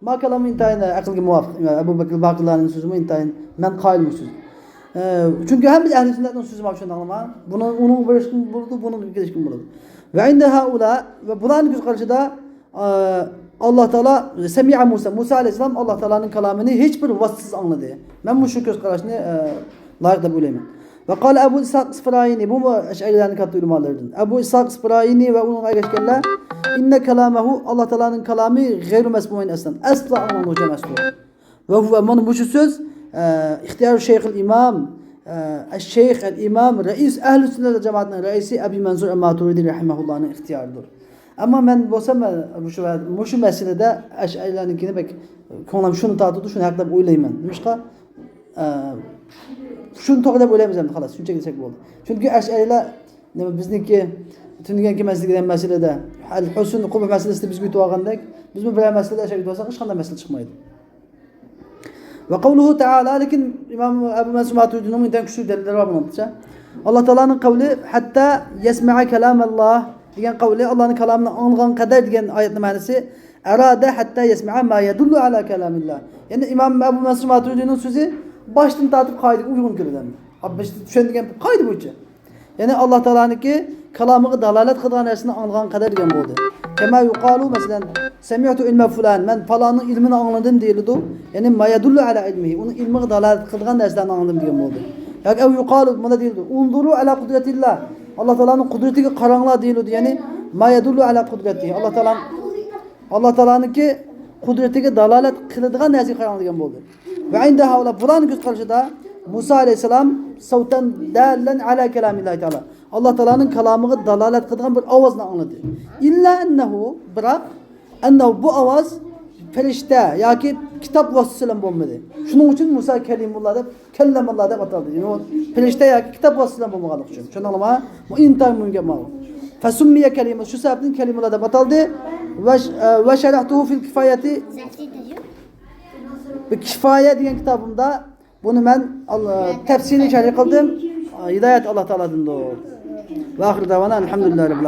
ما كالامۇ ئىنتايىن ئەقىلگە مۇۋاپىق. ئەبۇ بەكرىل باقىلانىنىڭ سۆزىمۇ ئىنتايىن، مەن قايىل بۇ سۆزگە. ئە، چۈنكى ھەممىمىز ئەھلى سۈننەتنىڭ سۆزى مانا شۇنداقلا. بۇنىڭ، ئۇنىڭغا بېرىشكىمۇ بولىدۇ، بۇنىڭغا كېلىشكىمۇ بولىدۇ. ۋە ئىندە ھەئۇلا، ۋە بۇلارنىڭ كۆز قارىشىدا، ئە، ئاللا تائالا سەمىئە مۇسا، مۇسا ئەلەيھىسسالام ئاللا تائالانىڭ كالامىنى ھېچ بىر ۋاسىتىسىز ئاڭلىدى. مەن مۇشۇ كۆز قاراشنى، ئە، لايىق دەپ ئويلايمەن. ۋە قال ئەبۇ ئىسھاق ئىسپىرايىنى، بۇمۇ ئەشئەرىلەرنىڭ كاتتا ئۆلىمالىرىدىن. ئەبۇ ئىسھاق ئىسپىرايىنى ۋە ئۇنىڭغا ئەگەشكەنلەر، ئىننە كالامەھۇ، ئاللا تائالانىڭ كالامى غەيرۇ مەسمۇئىن ئەسلەن، ئەسلا ئاڭلانغۇچى ئەمەستۇر. ۋە ھۇۋە، مانا مۇشۇ سۆز، ئە، ئىختىيارۇ شەيخىل ئىمام، ئە، ئەششەيخ ئەل ئىمام، رەئىس ئەھلى سۈننەت ۋەل جامائەتنىڭ رەئىسى ئەبى مەنسۇر ئەل ماتۇرىدى رەھىمەھۇللاھنىڭ ئىختىيارىدۇر. ئەمما مەن بولسام، مەن مۇشۇ، مۇشۇ مەسىلىدە ئەشئەرىلەرنىڭكىنى بەك كۆڭلۈم شۇنى تارتىدۇ، شۇنى ھەق دەپ ئويلايمەن. نېمىشقا؟ ئە، شۇنى توغرا دەپ ئويلايمىز ئەمدى، خالاس، شۇنچىلىك دېسەك بولدى. چۈنكى ئەشئەرىلەر، نېمە، بىزنىڭكى تۈنۈگۈنكى مەسىلە دېگەن مەسىلىدە، ئەل ھۇسن قۇبھ مەسىلىسىدە بىزگە ئۆتۈپ ئالغاندەك، بىزمۇ بىرەر مەسىلىدە ئەشئەرىگە ئۆتۈپ ئالساق، ھېچقانداق مەسىلە چىقمايدۇ. ۋە قەۋلۇھۇ تەئالا، لېكىن ئىمام ئەبۇ مەنسۇر ماتۇرىدىنىڭ ئىنتايىن كۈچلۈك دەلىللىرى بار بۇنىڭغىچە. ئاللا تائالانىڭ قەۋلى، ھەتتا يەسمەئە كالامەللاھ دېگەن قەۋلى، ئاللانىڭ كالامىنى ئاڭلىغان قەدەر دېگەن ئايەتنىڭ مەنىسى، ئەرادە ھەتتا يەسمەئە ما يەدۇللۇ ئەلا كالامىللاھ. يەنى ئىمام ئەبۇ مەنسۇر ماتۇرىدىنىڭ سۆزى باشتىن تارتىپ قائىدىگە ئۇيغۇن كېلىدۇ. ئاببىشتا چۈشەندۈرگەن قائىدە بويىچە. يەنى ئاللا تائالانىڭكى كالامىغا دالالەت قىلىدىغان نەرسىنى ئاڭلىغان قەدەر دېگەن بولدى. كەما يۇقالۇ، مەسىلەن، سەمىئتۇ ئىلمە فۇلان، مەن پالاننىڭ ئىلمىنى ئاڭلىدىم دېيىلىدۇ. يەنى ما يەدۇللۇ ئەلا ئىلمىھى، ئۇنىڭ ئىلمىغا دالالەت قىلىدىغان نەرسىلەرنى ئاڭلىدىم دېگەن بولدى. ياكى ئەۋ يۇقالۇ، مۇنداق دېيىلىدۇ، ئۇنزۇرۇ ئەلا قۇدرەتىللا، ئاللا تائالانىڭ قۇدرىتىگە قاراڭلار دېيىلىدۇ. يەنى ما يەدۇللۇ ئەلا قۇدرەتىھى، ئاللا تائالانىڭ، ئاللا تائالانىڭكى قۇدرىتىگە دالالەت قىلىدىغان نەرسىگە قاراڭ دېگەن بولدى. ۋە ئىندە ھەئۇلا، بۇلارنىڭ كۆز قارىشىدا مۇسا ئەلەيھىسسالام سەۋتەن دالەن ئەلا كالامىللاھى تائالا، ئاللا تائالانىڭ كالامىغا دالالەت قىلىدىغان بىر ئاۋازنى ئاڭلىدى. ئىللا ئەننەھۇ، بىراق، ئەننەھۇ، بۇ ئاۋاز پەرىشتە ياكى كىتاب ۋاسىتىسى بىلەن بولمىدى. شۇنىڭ ئۈچۈن مۇسا كەلىمۇللا دەپ، كەللەمۇللا دەپ ئاتالدى. يەنى ئۇ پەرىشتە ياكى كىتاب ۋاسىتىسى بىلەن بولمىغانلىقى ئۈچۈن. چۈشەندىڭلارمۇ؟ بۇ ئىنتايىن مۇھىم گەپ ماۋۇ. فەسۇممىيە كەلىمۇ، شۇ سەۋەبتىن كەلىمۇللا دەپ ئاتالدى. ۋە، ۋە شەرەھتۇھۇ فىل كىفايەتى، بۇ كىفايە دېگەن كىتابىمدا بۇنى مەن ئال-، تەپسىلىي شەرھ قىلدىم. ھىدايەت ئاللا تائالادىندۇر. ۋە ئاخىر دەۋانا ئەلھەمدۇلىللاھى رەببىل ئالەمىن.